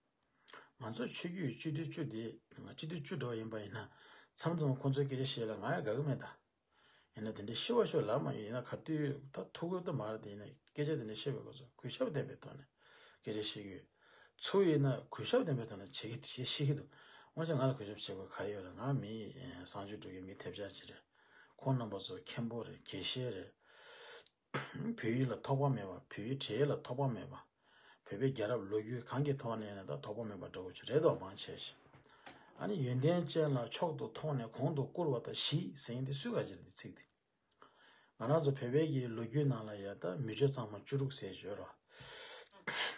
ང་ཚོ་ཆོས་བརྒྱུད་སྤྱི་འཐུས་བཅུ་དེ་ང་སྤྱི་འཐུས་བཅུ་འདྲ་བ་ཡིན་པ་ཡིན་ན་མཚམས་མཚམས་ཁོང་ཚོའི་སྐད་ཆ་བཤད་ལ་ང་ཡང་དགའ་གི་མེད་ད། ཡིན་ན་དེ་འདྲའི་ཤི་བ་ཤོག་ལབ་མ་ཡོང་། ཡིན་ན་ག་དུས་ད་ཐུག་གི་ད་མ་རེད་དེ། ཡིན་ན་སྐད་ཆ་དེ་འདྲ་བཤད་པའི་སྐབས་སུ་གུས་ཞབས་ལྡན་པའི་ཐོག་ནས་སྐད་ཆ་བཤད་ཀྱི་ཡོད། ཚུར་ཡིན་ན་གུས་ཞབས་ལྡན་པའི་ཐོག་ནས་བྱེད་ཀྱི་བྱེད་ཤེས་ཀྱི་འདུག་དངོས་གནས་ང་ལ་གུས་ཞབས་བྱེད་དགོས་ག་རེ་ཡོད་རེད། ང་མི་གསར་འགྱུར་འགྲོ་མཁན་མི་ཐེབས་ཆག་ཅིག་རེད། ཁོང་རྣམ་པ་ཚོ་མཁན་པོ་རེད། དགེ་བཤེས་རེད། བོད་ཡིག་ལ་ཐོགས་པ་མེད་པ། བོད་ཡིག་བྲིས་ཡིག་ལ་ཐོགས་པ་མེད་པ། བོད་པའི་རྒྱལ་རབས་ལོ་རྒྱུས་གང་གི་ཐོག་ནས་ཡིན་ན་ད་ཐོགས་པ་མེད་པ་འདྲ་བོ་ཅིག་རེད་དོ། མང་ཆེ་ཞིག་ཨ་ནི་ཡོན་ཏན་ཅན་ལ་མཆོག་ཏུ་མཐོང་ནས་གོང་དུ་བཀུར་བ་དང་བཞི་ཟེར་མཁན་དེ་སུས་ག་ཅིག་རེད། འདི་ཚིག་འདི། ང་རང་ཚོ་བོད་པའི་གི་ལོ་རྒྱུས་ནང་ལ་ཡ་ད་མི་ཆོས་གཙང་མ་བཅུ་དྲུག་ཟེར་ཡོད་ར།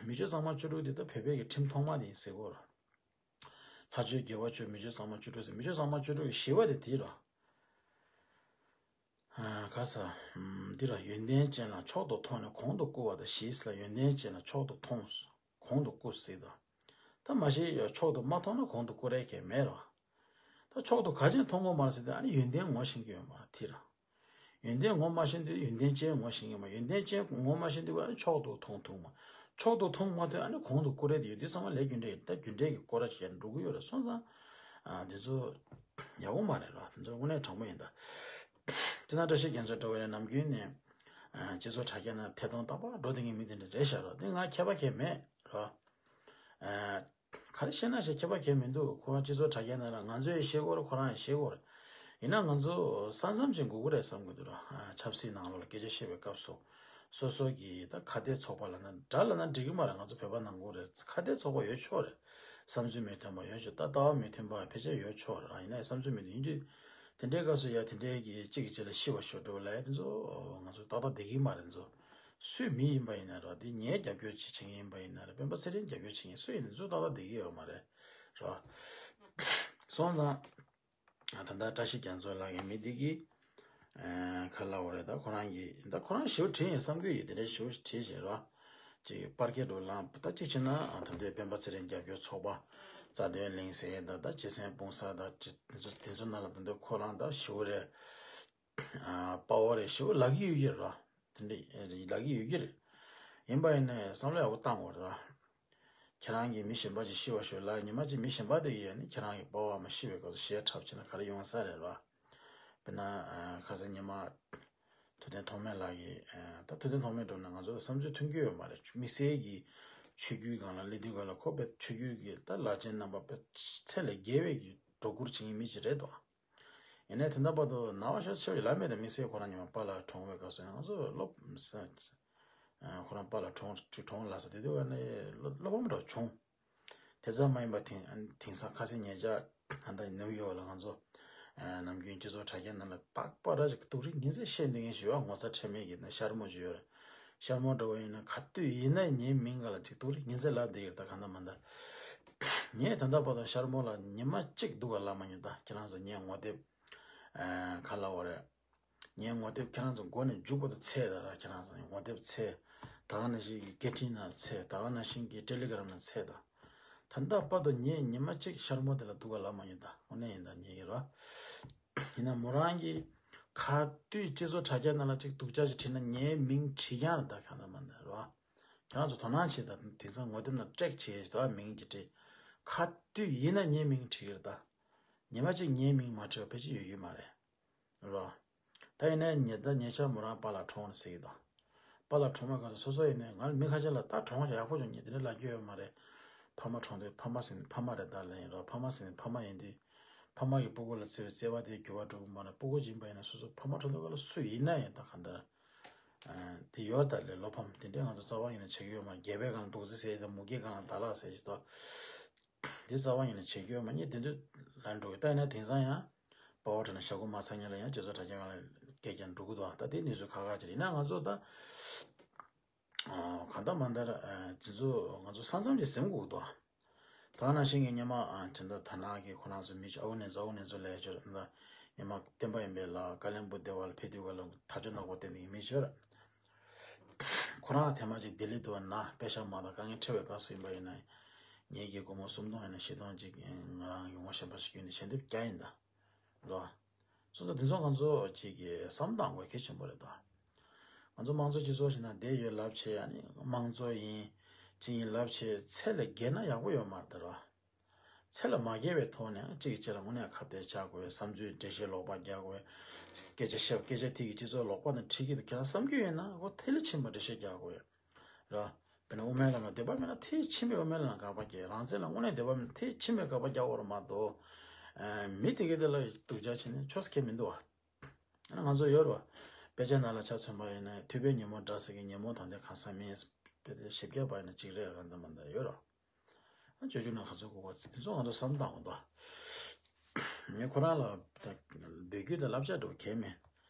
མི་ཆོས་གཙང་མ་བཅུ་དྲུག་འདི་ད་བོད་པའི་གི་ཁྲིམས་ཐོག་མ་དེ་ཡིན་ཟེར་གོ་ར། ལྷ་ཆོས་དགེ་བ་བཅུ། མི་ཆོས་གཙང་མ་བཅུ་དྲུག་ཟེར། མི་ཆོས་གཙང་མ་བཅུ་དྲུག་གི་བཞི་པ་དེ་འདི་ར། ཨ་ག་ས། འདི་ར། ཡོན་ཏན་ཅན་ལ་མཆོག་ཏུ་མཐོང་ནས་གོང་དུ་བཀུར་བ་དང་བཞི་ཟེར་ལ། ཡོན་ཏན་ཅན་ལ་མཆོག་ཏུ་མཐོང་། གོང་དུ་བཀུར་ཟེར་དང་། ད་མ་གཞི་ཡ་མཆོག་ཏུ་མ་མཐོང་ན་གོང་དུ་བཀུར་ཡ་གང་ཡང་མེད་ར། ད་མཆོག་ཏུ་ག་ཅན་མཐོང་དགོས་མ་རེད་ཟེར་དུས་ཨ་ནི་ཡོན་ཏན་ངོ་ཤེས་ཀྱི་ཡོད་མ་རེད་དེ་ར། ཡོན་ཏན་ངོ་མ་ཤེས་དུས་ཡོན་ཏན་ཅན་ངོ་ཤེས་ཀྱི་མ། ཡོན་ཏན་ཅན་ངོ་མ་ཤེས་དུས་ཨ་ནི་མཆོག་ཏུ་མཐོང་ཐུབ་མ། མཆོག་ཏུ་མཐོང་མ་ཐུབ་ཨ་ནི་གོང་དུ་བཀུར་ཡ་དེ་ཡོད་དུས་ཚང་མ་ལས་རྒྱུ་འབྲས་ད་རྒྱུ་འབྲས་ཀྱི་སྐོར་ར་ཞིག་འགྲོ་གི་ཡོད་རེད། སོང་ཙང་། ཨ་འདི་ཚོ་ཡག་པོ་མ་རེད་ར། འདི་ཚོ་དངོས་གནས་དྲང་པོ་ཡིན་ད། སྤྱིར་ན་བཀྲ་ཤིས་རྒྱ་མཚོ་འདྲ་བོ་ནས་ནམ་རྒྱུན་ནས་ཨ་སྤྱི་ཚོགས་དྲ་རྒྱ་ནང་ཐད་གཏོང་རྟག་པར་འགྲོ་བསྡད་མཁན་མི་དེ་འདྲ་རེད་ཤག་ར། དེ་ང་ཁྱད་པར་གང་ཡང་མེད་ར། ཨ་ག་རེ་བཤད་ན་ཞེས་ཁྱད་པར་གང་ཡང་མི་འདུག་ཁོ་རང་སྤྱི་ཚོགས་དྲ་རྒྱ་ནང་ལ་ང་ཚོས་ཤེས་དགོས་རེད། ཁོ་རང་ཡང་ཤེས་དགོས་རེད། ཡིན་ན་ང་ཚོ་ས་མཚམས་ཅིག་དགོས་ཀྱི་རེད་བསམ་གྱི་འདུག་ར། ཨ་ཆབ་སྲིད་ནང་ལོགས་ལ་སྐད་ཆ་བཤད་པའི་སྐབས་སུ་སོ་སོ་གི་ད་ཁ་གཏད་ཚོགས་པ་ལབ་ན་འདྲ་ལབ་ན་འགྲིག་གི་མ་རེད། ང་ཚོ་བོད་པ་ནང་ཁུལ་རེད། ཁ་གཏད་ཚོགས་པ་ཡོད་ཆོག་རེད། བསམ་ཚུལ་མི་མཐུན་པ་ཡོད་ཆོག་ད་ལྟ་བ་མི་མཐུན་པ་ཕལ་ཆེར་ཡོད་ཆོག་ར། ཡིན་ན་ཡང་བསམ་ཚུལ་མི་མཐུན་ཡིན་དུས་དེ་འདྲའི་སྐབས་སུ་ཡ་དེ་འདྲའི་གི་གཅིག་གིས་གཅིག་ལ་ཤི་བ་ཤོག་འགྲོ་ལབ་ཡ་དེ་ཚོ་ང་ཚོ་ཏག་ཏག་བསྡད་ཀྱི་མ་རེད། ཚོ་སུའི་མི་ཡིན་པ་ཡིན་ན་ར། དེ་ངའི་རྒྱབ་སྐྱོར་ཅིག་བྱེད་མཁན་ཡིན་པ་ཡིན་ན་ར། སྤེན་པ་ཚེ་རིང་རྒྱབ་སྐྱོར་བྱེད་མཁན་སུ་ཡིན་ན་ཚོ་ཏག་ཏག་བསྡད་ཀྱི་ཡོད་མ་རེད་ར། སོང་ཙང་། ད་ལྟ་བཀྲ་ཤིས་རྒྱ་མཚོ་ལབ་མཁན་མི་འདི་གིས། ཨ་ག་ལབ་པ་རེད། ད་ཁོ་རང་གིས་ད་ཁོ་རང་ཞེ་པོ་བྲིས་ཡིན་བསམ་གྱི་ཡོད། དེ་འདྲའི་ཞེ་པོ་བྲིས་བྱས་ར། ཅིག་པར་སྐད་འགྲོ་ལངས་ད་གཅིག་བྱས་ན་ཨ་ད་ལྟའི་སྤེན་པ་ཚེ་རིང་རྒྱབ་སྐྱོར་ཚོགས་པ་རྩ་དོན་གླེང་ཟེར་ད་ད་སྤྱི་སེམས་སྤུངས་ས་ད་ཅི་དེ་ཚོ་དེ་ཚོ་ནང་ལ་ད་ལྟ་ཁོ་རང་ད་ཞེ་པོ་རེད། ཨ་དཔའ་བོ་རེད་ཞེ་པོ་ལབ་ཀྱི་ཡོད་ཀྱི་ར། དེ་འདྲ་ལབ་ཀྱི་ཡོད་ཀྱི་རེད། ཡིན་པ་ཡིན་ནའི་བསམ་བློ་ཡག་པོ་བཏང་དགོས་རེད་བ། ཁྱེད་རང་གིས་མི་གཞན་པ་ཅིག་ཤི་བ་ཤོད་ལ། ཉི་མ་གཅིག་མི་གཞན་པ་དེ་གིས་ཡང་ནི་ཁྱེད་རང་གི་སྤོབས་པ་མ་ཤི་བའི་སྐབས་སུ་གཞས་འཁྲབ་བྱས་ན་ག་རེ་ཡོང་ས་རེད་བ། དཔེར་ན་ཁ་སང་ཉི་མ་ཐུབ་བསྟན་ཐོགས་མེད་ལགས་ཀྱིས། ད་ཐུབ་བསྟན་ཐོགས་མེད་འགྲོ་ན་ང་ཚོ་ལ་བསམ་ཚུལ་མཐུན་རྒྱུ་ཡོད་མ་རེད། དམིགས་བསལ་གྱི་ཆོས་བརྒྱུད་སྒང་ལ་སླེབས་དུས་སྒང་ལ་ཁོ་དཔེ་ཆོས་བརྒྱུད་ཀྱི་ད་ལག་ཆེན་རྣམ་པ་དཔེ་ཚད་ལས་བརྒལ་བའི་གི་སྒྲོ་བསྐུར་བྱེད་མཁན་མི་ཞིག་རེད་དོ། ཡིན་ནའི་དེ་འདྲ་བར་དུ་ནང་པ་ཤོག་ཆེ་བའི་ལ་མེད་དང་། དམིགས་བསལ་ཁོ་རང་ཉི་མ་པཱ་ལགས་གྲོངས་པའི་སྐབས་སུ་ཡང་ང་ཚོ་སློབ་ཁོ་རང་པཱ་ལགས་གྲོངས་གྲོངས་ལ་ས་དེ་དུས་ཀ་ནས་བློ་ཕམ་འདྲ་བྱུང་། དེ་ཙམ་མ་ཡིན་པ་དེང་དེང་སང་ཁ་སང་ཉེ་ཆར་ད་ལྟ་ནིའུ་ཡོག་ལ་ང་ཚོ་ནམ་རྒྱུན་སྤྱི་ཚོགས་དྲ་རྒྱ་ནང་ལ་རྟག་པར་ར་ཅིག་སྡུག་རུས་ངན་ཚད་བཤད་བསྡད་མཁན་ཞིག་ཡོད། ངོ་ཚ་ཁྲེལ་མེད་ཀྱི་ན་ཤར་མོ་ཅིག་ཡོད་རེད། ཤར་མོ་འདྲ་བོ་ཡིན་ན་ག་དུས་ཡིན་ན་ངའི་མིང་སྒང་ལ་ཅིག་སྡུག་རུས་ངན་ཚད་ལབ་བསྡད་ཀྱི་རེད། ད་གང་ལྟར་མ་ལྟར་ངས་ད་ལྟ་བར་དུ་ཤར་མོ་ལ་ཉི་མ་གཅིག་སྡུག་ག་ལབ་མ་མྱོང་། ད་ཁྱེད་རང་ཚོ་ངའི་ངོ་དེབ་ག་ལབ་དགོས་རེད། ངའི་ངོ་དེབ་ཁྱེད་རང་ཚོ་མགོ་ནས་མཇུག་བར་དུ་འཚོལ་དང་ར། ཁྱེད་རང་ཚོ་ངོ་དེབ་འཚོལ། ད་ག་ནང་བཞིན་གྱི་སྐད་འཕྲིན་ནང་འཚོལ། ད་ག་ནང་བཞིན་གྱི་ཊེ་ལི་གྷི་རམ་ནང་འཚོལ་དང་། ད་ལྟ་བར་དུ་ངས་ཉི་མ་གཅིག་ཤར་མོ་དེ་ལ་སྡུག་ག་ལབ་མ་མྱོང་། ད་དངོས་གནས་ཡིན་ད་ཉེ་གི་ར། ཡིན་ན་མོ་རང་གིས་ག་དུས་སྤྱི་ཚོགས་དྲ་རྒྱ་ནང་ལ་ཅིག་སྡུག་ཅག་ཅིག་བྲིས་ན་ངའི་མིང་བྲིས་ཀྱང་རེད། ད་གང་ལྟར་མ་ལྟར་ར། ཁྱེད་རང་ཚོ་དོ་སྣང་བྱེད་དང་། དེང་སང་ངོ་དེབ་ནང་ཊེག་བྱེད་ཡས་ད་མིང་ཅིག་བྲིས། ག་དུས་ཡིན་ན་ངའི་མིང་བྲིས་ཀྱི་རེད་ད། ཉི་མ་གཅིག་ངའི་མིང་མ་བྲིས་པ་ཕལ་ཆེར་ཡོད་ཀྱི་མ་རེད། རོ། ད་ཡིན་ནའི་ཉེ་ད་ཉེ་ཆར་མོ་རང་པཱ་ལགས་གྲོངས་ནས་ཟེར་གྱི་འདུག་པཱ་ལགས་གྲོངས་པའི་སྐབས་སུ་སོ་སོ་ཡིན་ནའི་ང་མི་ཁ་ཤས་ལ་ད་གྲོངས་ཡག་པོ་བྱུང་། ངས་དེ་འདྲ་ལབ་རྒྱུ་ཡོད་མ་རེད། ཕ་མ་གྲོངས་དུས་ཕ་མ་ཟེར་ནས་ཕ་མ་རེད་ད་ལབ་ཡིན་རོ། ཕ་མ་ཟེར་ནས་ཕ་མ་ཡིན་དུས། ཕ་མ་གིས་སྤུ་གུ་ལ་བརྩེ་བའི་བརྩེ་བ་དེ་འགྱུར་བ་འགྲོ་གི་མ་རེད། སྤུ་གུ་ཡིན་པ་ཡིན་ན་སོ་སོ་ཕ་མ་གྲོངས་དུས་སྐབས་ལ་སུ་ཡིན་ན་ཡང་ད་གང་ལྟར། དེ་ཡོད་ད་ལས་བློ་ཕམ་དེ་འདྲས་ང་ཚོ་རྩ་བ་ཉིད་ནས་བྱེད་ཀྱི་ཡོད་མ་རེད། རྒྱལ་པོའི་སྒང་ལ་རྡོག་རྫིས་ཟེར་དང་། མུ་གེའི་སྒང་ལ་ཟླ་ལག་ཟེར་གྱི་འདུག་དེ་རྩ་བ་ཉིད་ནས་བྱེད་རྒྱུ་ཡོད་མ་རེད། དེ་འདྲ་ལ་འགྲོ་གི། ད་ཡིན་ན་དེང་སང་ཡང་པཱ་ཕར་འཕྲོད་ནས་ཞྭ་གོ་མ་ཚང་ཉིན་ལ་ཡང་སྤྱི་ཚོགས་དྲ་རྒྱ་སྒང་ལ་སྐད་རྒྱག་འགྲོ་གི་འདུག་ད་དེ་གནས་ཚུལ་ཁག་ཁག་ཅིག་རེད། ཡིན་ན་ང་ཚོ་ད་གང་ལྟར་མ་ལྟར་དེ་ཚོ་ང་ཚོ་ས་མཚམས་ཅིག་ཟིན་དགོས་ཀྱི་འདུག་ད་ག་ནང་བཞིན་གྱི་སྔོན་མ་དེ་འདྲ་ཐ་ན་གི་ཁོ་རང་ཚོ་མི་ཨ་ཁུ་ནེ་ཙོ་ཨ་ཁུ་ནེ་ཙོ་ལབ་ཡ་ཅིག་རེད། ད་སྔོན་མ་བསྟན་པ་ཡོན་ཏན་ལགས་ཀ་ལོན་སྦུག་སྡེ་བ་ལ་ཕེབས་དུས་སྒང་ལ་དར་ལྕོག་ནག་པོ་བསྟན་ནས་མི་ཅིག་རེད། ཁོ་རང་ཐེངས་མ་གཅིག་ལྡི་ལི་དུ་བ་ན་པེ་ཤག་མང་དང་དཀའ་ངལ་འཕྲད་པའི་སྐབས་སུ་ཡིན་པ་ཡིན་ན། ངེད་ཀྱི་སྒོར་མོ་སུམ་སྟོང་ཡིན་ན་བཞི་སྟོང་ཅིག་ང་རང་གི་ངོ་ཤེས་པ་ཞིག་བརྒྱུད་ནས་ཞལ་འདེབས་བརྒྱབ་ཡིན་ད། ལོ། སོ་སོ་དེ་ཚོ་ང་ཚོ་གཅིག་གི་བསམ་བཏང་དགོས་གལ་ཆེན་པོ་རེད་ད། ང་ཚོ་དམངས་གཙོ་སྤྱི་ཚོགས་ཤིག་ནང་བསྡད་ཡོད་ལབ་བྱས། ཨ་ནི་དམངས་གཙོ་ཡིན་ཅི་ཡིན་ལབ་བྱས་ཚད་ལས་བརྒལ་ན་ཡག་པོ་ཡོད་མ་རེད་ད་ར། ཚད་ལས་མ་བརྒལ་བའི་ཐོག་ནས་གཅིག་གིས་གཅིག་ལ་དངོས་གནས་ཁ་གཏད་གཅོག་དགོས། བསམ་ཚུལ་འགྲེལ་བཤད་ལོག་པ་རྒྱག་དགོས། སྐད་ཆ་བཤད། སྐད་ཆ་དེ་གིས་སྤྱི་ཚོགས་ལོག་པ་ནང་ཁྲིད་ཀྱི་འདུག་ཁྱེད་རང་བསམ་རྒྱུ་ཡིན་ན་ཁོ་ཐད་ལ་ཕྱིན་པ་འགྲེལ་བཤད་རྒྱག་དགོས་ར། དཔེར་ན་དབུ་མའི་ལམ་ལ་འདོད་པ་མེད་ན་ཐད་ཕྱིན་པའི་དབུ་མའི་ལམ་ལ་དགག་པ་རྒྱག་རང་བཙན་ལ་དངོས་གནས་འདོད་པ་མེད་ན་ཐད་ཕྱིན་པའི་དགག་པ་རྒྱག་དགོས་ར་མ་གཏོགས། མི་དེ་གའི་དེ་ལ་སྡུག་ཅག་བྱས་ནས་ཆོག་ས་ཁེལ་མི་འདུག་བ། ང་ཚོ་ཡོད་རེད་བ། དཔེ་ཆ་ནང་ལ་ཆ་མཚོན་པ་ཡིན་ན་ཐུབ་པའི་ཉོན་མོངས་དགྲ་ཟེར་གྱི་ཉོན་མོངས་དང་ལྡན་གང་ཟག་མིན། དཔེ་དེ་ཞིབ་རྒྱས་པ་ཡིན་ན་གཅིག་རེད། གང་ལྟར་མ་ལྟར་ཡོད་རེད། ཨ་ཅོ་ཅོ་ན་ག་ཚོད་གོ་བ་དེ་ཚོ་ང་ཚོ་བསམ་བཏང་དགོས་འདུག་ངས་ཁོ་རང་ལ་ད་འབོད་སྐུལ་དང་བསླབ་བྱ་འགྲོ་གལ་མེད་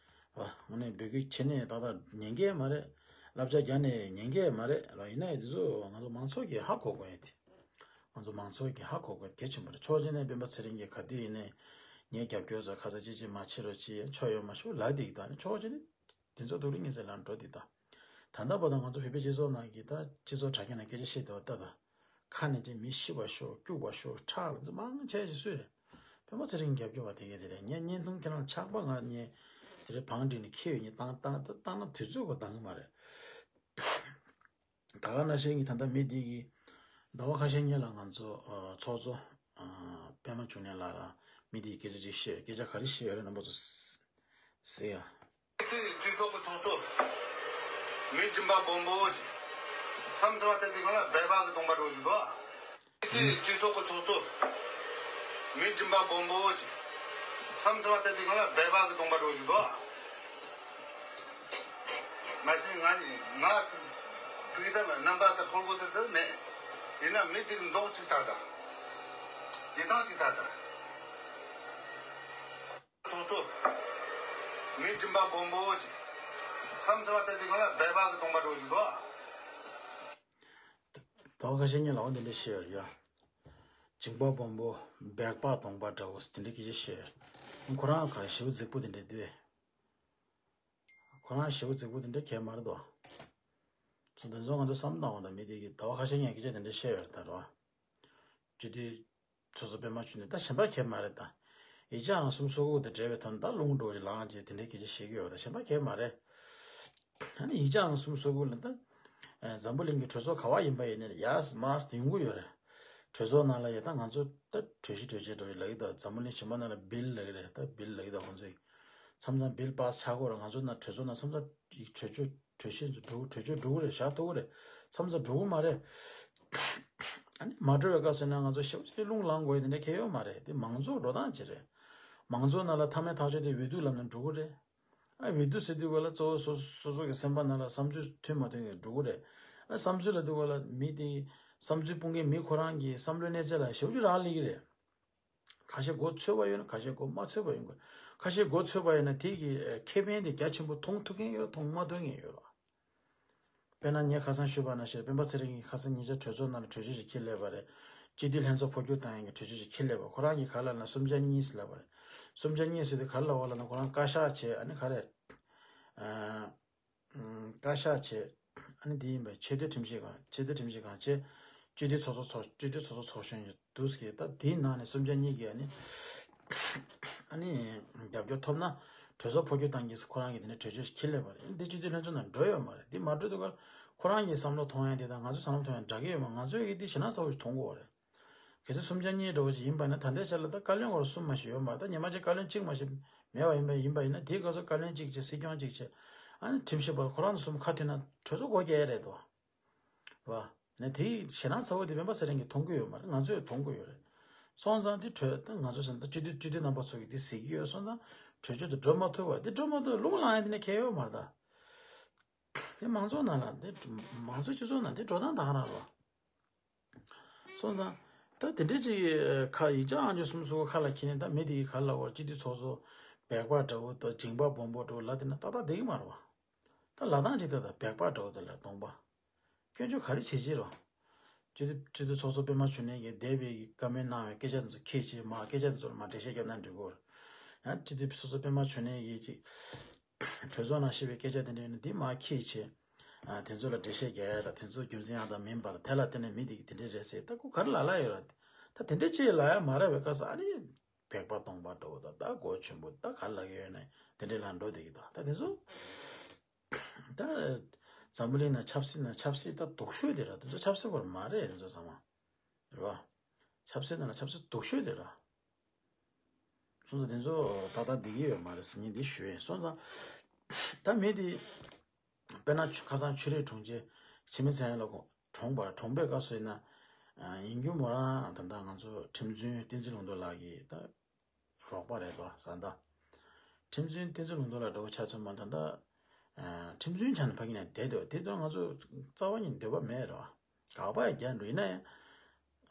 བ། དངོས་གནས་འབོད་སྐུལ་བྱས་ནས་ཏག་ཏག་ཉན་གྱི་མ་རེད། བསླབ་བྱ་རྒྱག་ནས་ཉན་གྱི་མ་རེད་ར། ཡིན་ན་ཡང་དེ་ཚོ་ང་ཚོ་མང་ཚོགས་ཀྱིས་ཧ་གོ་དགོས་ཡ་དེ། ང་ཚོ་མང་ཚོགས་ཀྱིས་ཧ་གོ་དགོས་གལ་ཆེན་པོ་རེད། ཕྱོགས་གཅིག་ནས་སྤེན་པ་ཚེ་རིང་གིས་ག་དུས་ཡིན་ནའི་ངའི་རྒྱབ་སྐྱོར་ཚོ་ཁ་ཚ་ཅི་ཅི་མ་བྱེད་རོགས་ཅི་ཆོ་ཡོད་མ་ཤོག་ལབ་བསྡད་ཀྱི་འདུག་ཨ་ནི་ཕྱོགས་གཅིག་ནས་དེ་ཚོ་སྡུག་རུས་ངན་ཚད་ལ་འགྲོ་བསྡད་ད། ད་ལྟ་བར་དུ་ང་ཚོ་བོད་པའི་སྤྱི་ཚོགས་ནང་གི་ད་སྤྱི་ཚོགས་དྲ་རྒྱ་ནང་སྐད་ཆ་བཤད་བསྡད་པ་ལྟ་ད། ཁ་ནས་ཅིག་མི་ཤི་བ་ཤོག་སྐྱུག་པ་ཤོག་ཁྲག་ལ་ཚོ་མང་ཆེ་ཞིག་སུས་རེད། སྤེན་པ་ཚེ་རིང་རྒྱབ་སྐྱོར་བ་དེ་གས་དེ་རེད། ངས་བརྙན་ཐུང་ཁྱེད་རང་ཆག་པ་ང་ངས་དེ་རིང་བང་སྒྲིག་ནས་འཁྱེར་ཡོད། ངས་བཏང་བཏང་བཏང་ན་དུས་ཚོད་གོ་འདང་གི་མ་རེད། ད་ག་ནང་བཞིན་གྱི་ད་ལྟ་མི་འདི་གིས་ཟླ་བ་ཁ་ཤས་སྔོན་ལ་ང་ཚོ་ཨ་ཚོགས་གཙོ་ཨ་པད་མ་འབྱུང་གནས་ལགས་ལ་མི་འདིས་སྐད་ཆ་ཅིག་བཤད། སྐད་ཆ་ག་རེ་བཤད་ཡོད་རེད་རྣམ་པ་ཚོ་གཟིགས་ཡ། སྤྱི་ཚོགས་ཀྱི་ཚོགས་གཙོ། མི་སྦྱིན་པ་སྦོམ་པོ་ཅིག་བསམ་ཚུལ་བ་དེ་དེ་གང་ལ་སྦལ་པ་གི་གདོང་པ་འགྲོ་བཞིན་འདུག་སྤྱི་ཚོགས་ཀྱི་ཚོགས་གཙོ། མི་སྦྱིན་པ་སྦོམ་པོ་ཅིག་བསམ་ཚུལ་བ་དེ་དེ་གང་ལ་སྦལ་པ་གི་གདོང་པ་འགྲོ་བཞིན་འདུག་མ་གཞི་ང་ནི་ང་ཕུག་ད་རྣམ་པ་ད་ཁོལ་པོ་དེ་དེ་མེད། ཡིན་ན་མི་དེ་གི་མདོག་ཅིག་ལྟ་ད། བྱེད་སྟངས་ཅིག་ལྟ་ད། ཚོགས་གཙོ། མི་སྦྱིན་པ་སྦོམ་པོ་ཅིག་བསམ་ཚུལ་བ་དེ་དེ་གང་ལ་སྦལ་པ་གི་གདོང་པ་འགྲོ་བཞིན་འདུག་ཟླ་བ་ཁ་ཤས་སྔོན་ལ་འོ་དེ་འདྲ་བཤད་ཡོད་རེད་ཡ། སྦྱིན་པ་སྦོམ་པོ་སྦལ་པ་གདོང་པ་འདྲ་བོ་དེ་འདྲ་སྐད་ཆ་བཤད་ཡོད་རེད། ཁོ་རང་ག་རེ་ཞེ་པོ་རྫིག་པོ་དེ་འདྲ་འདུག་ཁོ་རང་ཞེ་པོ་རྫིག་པོ་དེ་འདྲ་གང་ཡང་མ་རེད་དོ། ཚོ་དེ་ཚོ་ང་ཚོ་བསམ་བཏང་བ་དང་མི་དེ་གིས་ཟླ་བ་ཁ་ཤས་སྔོན་སྐད་ཆ་དེ་འདྲ་བཤད་ཡོད་རེད་ད་རོ། སྤྱི་འཐུས་ཚོགས་གཙོ་པད་མ་བྱུང་ནས་ད་གཞན་པ་གང་ཡང་མ་རེད་ད། ཡིག་ཆ་ཨང་གསུམ་སོ་དགུ་དང་འབྲེལ་བའི་ཐོག་ནས་ད་རླུང་འགྲོ་བཞིན་ལངས་རྗེས་དེ་འདྲའི་སྐད་ཆ་བཤད་ཀྱི་ཡོད་རེད། གཞན་པ་གང་ཡང་མ་རེད། ཨ་ནི་ཡིག་ཆ་ཨང་གསུམ་བཟོ་དགོས་ལ་ད། ཨ་འཛམ་བུ་གླིང་གི་གྲོས་ཚོགས་ག་བ་ཡིན་པ་ཡིན་ནའི་ཡ་མ་ཡོང་གི་ཡོད་རེད། གྲོས་ཚོགས་ནང་ལ་ཡ་ད་ང་ཚོ་ད་གྲོས་གཞི་གྲོས་ཆོད་འགྲོ་ཡི་ལབ་ཀྱི་འདུག་འཛམ་བུ་གླིང་གཞན་པ་ནང་ལ་བིལ་ལབ་ཀྱི་རེད། ད་བིལ་ལབ་ཀྱི་འདུག་ཁོང་ཚོས། མཚམས་མཚམས་བིལ་པཱ་སི་ཆགས་ཀྱི་ཡོད་རེད། ང་ཚོ་ནང་གྲོས་ཚོགས་ནང་མཚམས་མཚམས་གྲོས་ཆོད་གྲོས་ཆོད་འགྲོ་གྲོས་ཆོད་འགྲོ་གི་རེད། བཞག་ཐུབ་ཀྱི་རེད། མཚམས་མཚམས་འགྲོ་གི་མ་རེད། ཨ་ནི་མ་འགྲོ་བའི་སྐབས་སུ་ན་ང་ཚོ་ཞེ་པོ་ཅིག་རླུང་ལངས་དགོས་ཡ་དེ་འདྲ་གང་ཡང་ཡོད་མ་རེད། དེ་མང་གཙོ་འགྲོ་སྟངས་ཅིག་རེད། མང་གཙོ་ནང་ལ་མཐའ་མའི་ཐག་གཅོད་དེ་འོས་བསྡུ་ལབ་ན་འགྲོ་གི་རེད། ཨ་འོས་བསྡུ་ཟེར་དུས་སྒང་ལ་གཙོ་བོ་སོ་སོ་སོ་སོ་གི་སེམས་པ་ནང་ལ་བསམ་ཚུལ་མཐུན་མ་མཐུན་གྱི་འགྲོ་གི་རེད། ཨ་བསམ་ཚུལ་ལབ་དུས་སྒང་ལ་མི་དེ་བསམ་ཚུལ་སྤུངས་མཁན་མི་ཁོ་རང་གི་བསམ་བློའི་གནས་ཚད་ལ་ཞེ་པོ་ཅིག་རག་ལས་ཀྱི་རེད། ཁ་ཤས་མགོ་ཚོས་པ་ཡོད་ན་ཁ་ཤས་མགོ་མ་ཚོས་པ་ཡོད་དགོས། ཁ་ཤས་མགོ་ཚོས་པ་ཡོད་ན་དེ་གི་ཨ་ཁེ་ཕན་དེ་རྒྱ་ཆེན་པོ་མཐོང་ཐུབ་མཁན་ཡོད་རེད། མཐོང་མ་ཐུབ་མཁན་ཡོད་རེད། དཔེར་ན་ངས་ཁ་སང་ཞུས་པ་ནང་བཞིན་སྤེན་པ་ཚེ་རིང་གིས་ཁ་སང་ཉེ་ཆར་གྲོས་ཚོགས་ནང་ལ་གྲོས་ཆོད་ཅིག་འཁྱེར་སླེབས་པ་རེད། སྤྱི་འཐུས་ལྷན་ཚོགས་འཕོ་འགྱུར་བཏང་ཡག་གི་གྲོས་ཆོད་ཅིག་འཁྱེར་སླེབས་པ། ཁོ་རང་གིས་ག་རེ་ལབ་ན་གསུམ་ཆ་གཉིས་ཟེར་ལབ་པ་རེད། གསུམ་ཆ་གཉིས་ཟེར་དུས་ག་རེ་ལབ་པ་ལབ་ན་ཁོ་རང་བཀའ་ཤག་བྱས། ཨ་ནི་ག་རེ། ཨ་ཨམ། བཀའ་ཤག་བྱས། ཨ་ནི་འདི་ཡིན་པའི་ཆེས་མཐོའི་ཁྲིམས་ཞིབ་ཁང་། ཆེས་མཐོའི་ཁྲིམས་ཞིབ་ཁང་བྱས། སྤྱི་འཐུས་ཚོགས་གཙོ་ཚོགས། སྤྱི་འཐུས་ཚོགས་གཙོ་ཚོགས་གཞོན་གྱི་འདུག་ཟེར། ད་དེའི་ནང་ནས་གསུམ་ཆ་གཉིས་ཀྱིས་ཨ་ནི། ཨ་ནི་རྒྱབ་སྐྱོར་ཐོབ་ན་གྲོས་ཚོགས་འཕོ་འགྱུར་བཏང་གི་ཁོ་རང་གིས་དེ་ནས་གྲོས་ཆོད་ཞིག་འཁྱེར་སླེབས་པ་རེད། འདི་སྤྱི་འཐུས་ལྷན་ཚོགས་ནང་འགྲོ་ཡོད་མ་རེད། འདི་མ་འགྲོ་དུས་ཀར་ཁོ་རང་གི་བསམ་བློ་མཐོང་ཡ་དེ་དང་ང་ཚོའི་བསམ་བློ་མཐོང་ཡ་འདྲ་གི་ཡོད་མ། ང་ཚོས་ཀྱིས་འདི་ཞེད་སྣང་ཚ་པོ་ཞིག་མཐོང་གི་ཡོད་རེད། གལ་སྲིད་གསུམ་ཆ་གཉིས་འདྲ་བོ་ཅིག་ཡིན་པ་ན་ད་ལྟའི་ཆ་ལ་ད་བཀའ་བློན་སྐོར་གསུམ་མ་ཞིག་ཡོད་མ། ད་ཉི་མ་གཅིག་བཀའ་བློན་གཅིག་མ་ཞིག་མེད་པ་ཡིན་པ་ཡིན་པ་ཡིན་ན་དེའི་སྐབས་སུ་བཀའ་བློན་གཅིག་བྱས། སྲིད་སྐྱོང་གཅིག་བྱས། ཨ་ནི་ཁྲིམས་ཞིབ་པ་ཁོ་རང་ཚོ་གསུམ་ཁ་མཐུན་ན་གྲོས་ཚོགས་སྒོ་རྒྱག་ཡ་རེད་དོ། རེད་བ། ནས་དེའི་ཞེད་སྣང་ཚ་པོ་དེ་སྤེན་པ་ཚེ་རིང་གིས་མཐོང་གི་ཡོད་མ་རེད། ང་ཚོས་མཐོང་གི་ཡོད་རེད། སོང་ཙང་དེ་གྲོས་ད་ང་ཚོ་བསམ་ད་སྤྱི་འཐུས་སྤྱི་འཐུས་རྣམ་པ་ཚོ་གིས་དེ་གཟིགས་ཀྱི་ཡོད། སོང་ཙང་གྲོས་ཆོད་དེ་འགྲོ་མ་ཐུབ་པ་དེ། འགྲོ་མ་ཐུབ་རླུང་ལངས་ཡ་དེ་ནས་གལ་ཡོད་མ་རེད་ད། དེ་མང་ཚོགས་ནང་ལ་དེ་མང་གཙོ་སྤྱི་ཚོགས་ནང་དེ་འགྲོ་སྟངས་ད་ག་རང་རེད་བ། སོང་ཙང་། ད་དེ་འདྲའི་ཅིག་ཁ་ཡིག་ཆ་ཨང་ཅོག་གསུམ་གསུམ་ཁ་ལ་འཁྱེར་ནས་ད་མི་དེ་གིས་ག་རེ་ལབ་པ། སྤྱི་འཐུས་ཚོགས་གཙོ་སྦལ་པ་འདྲ་བོ་དང་མཇིང་པ་སྦོམ་པོ་འདྲ་བོ་ལབ་དེ་ན་ཏག་ཏག་བསྡད་ཀྱི་མ་རེད་བ། ད་ལབ་སྟངས་ཅིག་ད་ད་སྦལ་པ་འདྲ་བོ་དེ་ལ་གདོང་པ། སྐྱོན་བརྗོད་ག་རེ་བྱེད་ཀྱི་རེད་བ། སྤྱི་འཐུས་སྤྱི་འཐུས་ཚོགས་གཙོ་སྤེན་པ་ཆོས་ནས་ཀྱིས་འདས་པའི་བཀའ་མོལ་གནང་བའི་སྐད་ཆ་དེ་ཚོ་ཁྱེར་བྱས་མར་སྐད་ཆ་དེ་ཚོ་ལ་མར་འགྲེལ་བཤད་བརྒྱབ་ན་འགྲིག་གི་རེད། ཡང་སྤྱི་འཐུས་ཚོགས་གཙོ་སྤེན་པ་ཆོས་ནས་ཀྱིས་ཅིག་གྲོས་ཚོགས་ནང་བཤད་པའི་སྐད་ཆ་དེ་འདྲ་ཡིན་ན་དེ་མར་ཁྱེར་བྱས། ཨ་དེ་ཚོ་ལ་འགྲེལ་བཤད་རྒྱག་ཡ་དང་དེ་ཚོ་རྒྱུ་མཚན་ཡང་དག་མིན་པར་དེ་ལ་བརྟེན་ནས་མི་དེ་གིས་དེ་འདྲ་རེད་ཟེར། ད་ཁོ་ག་རེ་ལབ་ལབ་ཡོད་ར། ད་དེ་འདྲ་ཅིག་ལབ་ཡ་མ་རེད་པའི་སྐབས་སུ་ཨ་ནི་སྦལ་པ་གདོང་པ་འདྲ་བོ་དང་ད་མགོ་ཆེན་པོ་ད་ག་རེ་ལབ་ཀྱི་ཡོད་ན་དེ་འདྲ་ལ་འགྲོ་བསྡད་ཀྱི་འདུག་ད་དེ་ཚོ་ད་འཛམ་བུ་གླིང་ནང་ཆབ་སྲིད་ནང་ཆབ་སྲིད་ད་སྡུག་ཤོས་དེ་ར། དེ་ཚོ་ཆབ་སྲིད་པ་མ་རེད། དེ་ཚོ་ཚང་མ་རེད་བ། ཆབ་སྲིད་ནང་ལ་ཆབ་སྲིད་སྡུག་ཤོས་དེ་ར། སོང་ཙང་དེ་ཚོ་ཏག་ཏག་བསྡད་ཀྱི་ཡོད་མ་རེད་ཟེར་ངས་འདི་ཞུ་ཡིན། སོང་ཙང་ད་མི་དེ་དཔེར་ན་ཆུ་ཁ་སང་ཆོས་རིག་དྲུང་ཆེ་འཆི་མེད་ཚེ་དབང་ལགས་ཁོང་གྲོངས་པ་རེད། གྲོངས་པའི་སྐབས་སུ་ཡིན་ན་ཨ་ཡིན་རྒྱུ་མོ་རང་ད་ལྟ་ང་ཚོ་ཁྲིམས་རྩོད་བསྟན་འཛིན་ལུང་རྟོགས་ལགས་ཀྱི་ད་རོགས་པ་རེད་དོ་བསམ་ད། ཁྲིམས་རྩོད་བསྟན་འཛིན་ལུང་རྟོགས་ལགས་འདྲ་བོ་ཆ་མཚོན་པ་ད་ལྟ་ཨ་ཁྲིམས་རྩོད་ཆ་ནས་ཕ་གི་ནས་བསྡད་འདུག་དེ་དུས་ང་ཚོ་རྩ་བ་ཉིད་འདོད་པ་མེད་རེད་བ། དགག་པ་ཡང་རྒྱག་འགྲོ། ཡིན་ན་ཡང་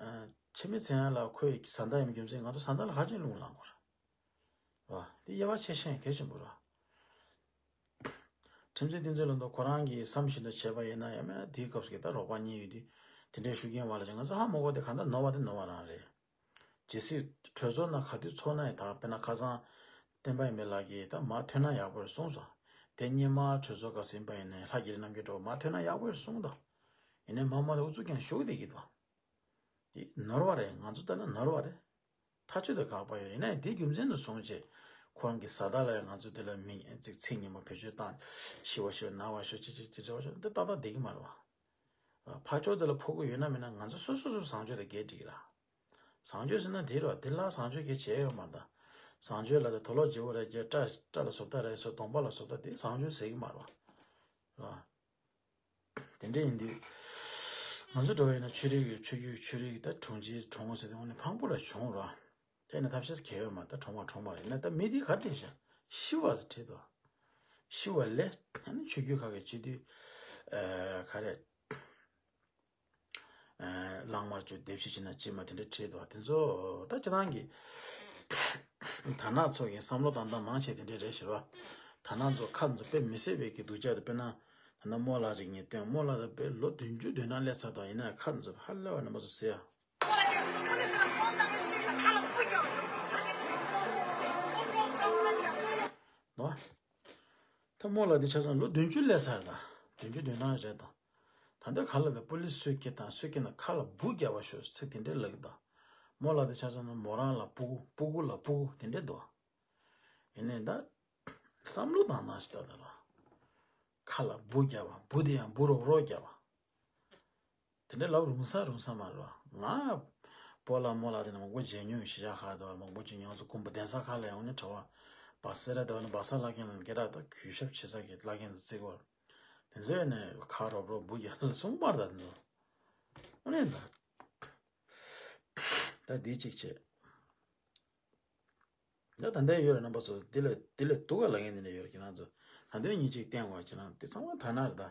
ཨ་འཆི་མེད་ཚེ་དབང་ལགས་ཁོའི་བཟའ་ཟླ་ཡིན་པའི་རྒྱུ་མཚན་ང་ཚོ་བཟའ་ཟླ་ལ་ག་ཅིག་རླུང་ལངས་དགོས་རེད་བ། དེ་དབྱེ་བ་ཕྱེ་ཤེས་གལ་ཆེན་པོ་རེད་བ། ཁྲིམས་རྩོད་བསྟན་འཛིན་ལུང་རྟོགས་ཁོ་རང་གིས་བསམ་བཞིན་དུ་བྱས་པ་ཡིན་ན་ཡང་མིན་ན་དེའི་སྐབས་སུ་གི་ད་རོགས་པ་གཉིས་ཡོད་དུས་དེ་འདྲའི་ཤུགས་རྐྱེན་བ་ལ་ཅིག་ང་ཚོ་ཧ་མ་གོ། དེ་གང་ལྟར་ནོར་བ་དེ་ནོར་བ་རང་རེད། ཇི་སྲིད་གྲོས་ཚོགས་ནང་ག་དུས་ཚོགས་ན་ཡང་ད་དཔེར་ན་ཁ་སང་བསྟན་པ་ཡིན་པའི་ལགས་ཀྱིས་ད་མར་ཐོན་ན་ཡག་པོ་རེད་གསུངས་སོང་། དེ་སྔོན་མ་གྲོས་ཚོགས་སྐབས་སུ་ཡིན་པ་ཡིན་ནའི་ལྷ་རྒྱ་རི་རྣམ་རྒྱལ་འདྲ་བོ་མར་ཐོན་ན་ཡག་པོ་རེད་གསུངས་དང་། ཡིན་ནའི་མར་མར་དུ་ཨུ་ཚུགས་རྒྱག་ནས་བཞུགས་བསྡད་ཀྱི་འདུག་དེ་ནོར་བ་རེད། ང་ཚོ་ལྟ་ན་ནོར་བ་རེད། ཐག་ཆོད་དུ་དགག་པ་ཡོད། ཡིན་ནའི་དེ་རྒྱུ་མཚན་དུ་བཟུང་བྱས་ཁོ་རང་གི་བཟའ་ཟླ་ལ་ཡང་ང་ཚོ་དེ་ལ་མིང་ཚིག་ཚིག་ངན་པ་བེད་སྤྱོད་བཏང་། ཤི་བ་ཤོག་ན་བ་ཤོག་ཅི་ཅི་ཅི་འདྲ་བ་ཤོག་འདི་ཏག་ཏག་བསྡད་ཀྱི་མ་རེད་བ། ཕར་ཕྱོགས་དེ་ལ་ཕོག་གི་ཡོད་ན་མེད་ན་ང་ཚོ་སོ་སོ་སོ་བཟང་སྤྱོད་དང་འགལ་འགྲིག་ར། བཟང་སྤྱོད་ཟེར་ན་དེ་རེད་བ། དེ་ལ་བཟང་སྤྱོད་གལ་ཆེ་ཡོད་མ་རེད་ད། བཟང་སྤྱོད་ལ་དེ་དུག་ལོག་བརྗེ་བོ་རེད་ཀྱི། སྐྲ་སྐྲ་ལ་བཟོ་ལྟ་རེད་ཟེར། གདོང་པ་ལ་བཟོ་ལྟ་དེ་བཟང་སྤྱོད་ཟེར་གྱི་མ་རེད་བ། རེད་བ། དེ་འདྲ་ཡིན་དུས། ང་ཚོ་འདྲ་བ་ཡིན་ན་ཆོས་རིག་གི་ཆོས་བརྒྱུད་ཆོས་རིག་གི་ད་དྲུང་ཆེ་གྲོངས་ཟེར་དུས་དངོས་གནས་ཕངས་པོ་ར་བྱུང་ར། དེ་ནི་ཐབས་ཤེས་གལ་ཡོད་མ་རེད། ད་གྲོངས་པ་གྲོངས་པ་རེད། ཡིན་ན་ད་མི་དེ་ག་རེ་བྲིས་ཤག་ཤི་བ་ཟེར་བྲིས་འདུག་ཤི་བ་ལས་ཨ་ནི་ཆོས་བརྒྱུད་ཁག་གི་སྤྱི་འཐུས་ཨ་ག་རེ་ཨ་གླང་དམར་ཅིག་སྡེབ་གཞི་བྱས་ན་ཅིག་མ་དེ་འདྲ་བྲིས་འདུག་དེ་ཚོ་ད་སྤྱིར་བཏང་གི་དར་ནག་ཚོ་གི་བསམ་བློ་བཏང་སྟངས་མང་ཆེ་དེ་འདྲ་རེད་ཤག་ར། དར་ནག་ཚོ་ཁ་ཚོ་དཔེ་མི་སྲིད་པའི་གི་སྡུག་ཅག་དེ། དཔེར་ན་ད་ནི་རྨོ་ལགས་ཅིག་ངས་བསྟན། རྨོ་ལགས་ད་དཔེ་ལོ་བདུན་ཅུ་དོན་གྲངས་སླེབས་ཚར་འདུག་ཡིན་ན་ཁ་ཚོ་ཧ་ལས་པ་རྣམ་པ་ཚོ་ཟེར་ཡ། ནོ། ད་རྨོ་ལགས་འདི་ཆ་ཚང་ལོ་བདུན་ཅུ་སླེབས་ཚར་དང་། བདུན་ཅུ་དོན་གྲངས་རེད་དང་། ད་ལྟ་ག་ལ་ད་པུ་ལིས་སུད་སྐྱེལ་དང་སུད་སྐྱེལ་ན་ཁ་ལ་སྦུག་རྒྱབ་པ་ཤོག་ཚིག་དེ་འདྲའི་ལབ་ཀྱི་འདུག་རྨོ་ལགས་འདི་ཆ་ཚང་ན་མོ་རང་ལ་སྤུ་གུ་སྤུ་གུ་ལ་སྤུ་གུ་དེ་འདྲའི་འདུག་ཡིན་ནའི་ད་བསམ་བློ་བཏང་ན་ཞིག་ད་ད་ལ། ཁ་ལ་འབུ་རྒྱབ་པ། འབུ་དེ་ཡང་འབུ་རོབ་རོབ་རྒྱབ་པ། དེ་འདྲའི་ལབ་རུང་ས་རུང་ས་མ་རེད་བ། ང་སྤོ་ལགས་རྨོ་ལགས་དེ་ནི་མང་པོ་མཇལ་མྱོང་ཡོད། གཞིས་ཆགས་ཁག་དུ་མང་པོ་ཅིག་ང་ཚོ་དགོན་པ་གདན་ས་ཁག་ལ་ཡང་ཨ་ནི་གྲྭ་པ་སྦག་སེ་ར་དེ་བ་ནི་སྦག་ས་བླ་རྒན་ལ་སྐད་གྲགས་དང་གུས་ཞབས་ཆེ་ས་གི་བླ་རྒན་དུ་བརྩི་གོ། དེ་ཚོས་ནི་ཁ་རོབ་རོབ་འབུ་རྒྱབ་ལ་གསུངས་པ་རེད་ད། དེ་ཚོ་ཨ་ནི་ད་ད་འདི་གཅིག་བྱས། ད་ད་ལྟ་ཡོད་རེད། རྣམ་པ་ཚོ་འདི་ལས་འདི་ལས་སྡུག་ག་ལབ་མཁན་འདི་འདྲ་ཡོད་རེད། ཁྱེད་རང་ཚོ་ད་དུང་ཉིན་གཅིག་བསྟན་དགོས། ཁྱེད་རང་འདི་ཚང་མ་དག་སྣང་རེད་ད།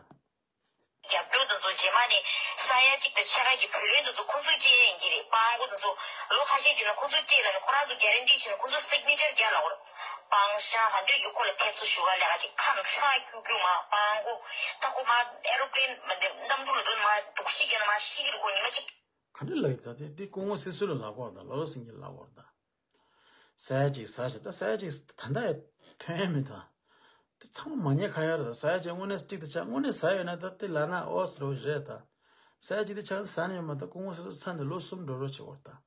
རྒྱབ་སྐྱོར་དེ་ཚོ་རྗེས་མ་ནས་ས་ཡ་གཅིག་དང་ཕྱེད་ཀ་གི་བུ་ལོན་དེ་ཚོ་ཁོ་ཚོས་བཅད་ཡིན་གྱི་རེད། སྤྲང་པོ་དེ་ཚོ་ལོ་ཁ་ཤས་རྗེས་ལ་ཁོ་ཚོས་བཅད་ལབ་ནས་ཁོ་རང་ཚོ་གྷ་རན་ཊི་བྱས་ནས་ཁོ་ཚོ་སིག་ནེ་ཅར་རྒྱག་ལབ་དགོས་རེད། སྤང་ཤ་ཧ་འདོད་ཀྱི་ཁོ་ལ་ཕེབས་བསུ་ཞུ་ག་ལས་ཀ་ཅིག་ཁམས་ཧྲ་ཀྱུ་ཀྱུ་མ་སྤྲང་པོ། ད་ཁོ་མ་ཨེ་རོ་པི་ལེན་མ་འདི་གནམ་གྲུ་ལ་འགྲོ་ནས་མ་སྡུག་ཤི་རྒྱག་ནས་མ་ཤི་གི་རེད། ཁོ་ཉི་མ་གཅིག་ག་འདྲ་ལབ་ཡོད་ད། དེ་དེ་སྐུ་ངོ་སྲིད་ཟུར་ལ་ལབ་དགོས་རེད་ད། ལོ་ལོ་སེང་གེ་ལབ་དགོས་རེད་ད། ས་ཡ་གཅིག་ཟ་ཞེས་ད། ས་ཡ་གཅིག་ད་ལྟ་ཡང་ཐོན་ཡ་མེད་ད། དེ་ཚང་མ་མ་ཉེས་ཁ་ཡ་རེད་ད། ས་ཡ་གཅིག་དངོས་གནས་གཅིག་དེ་ཆགས་དངོས་གནས་ཟ་ཡོད་ན་ད་དེ་ལབ་ན་ཨོ་ཟེར་བ་ཞིག་རེད་ད། ས་ཡ་གཅིག་དེ་ཆགས་ཟ་ནས་ཡོད་མ་ད། སྐུ་ངོ་སྲིད་ཟུར་ཚར་ནས་ལོ་གསུམ་འགྲོ་རོགས་བྱེད་དགོས་རེད་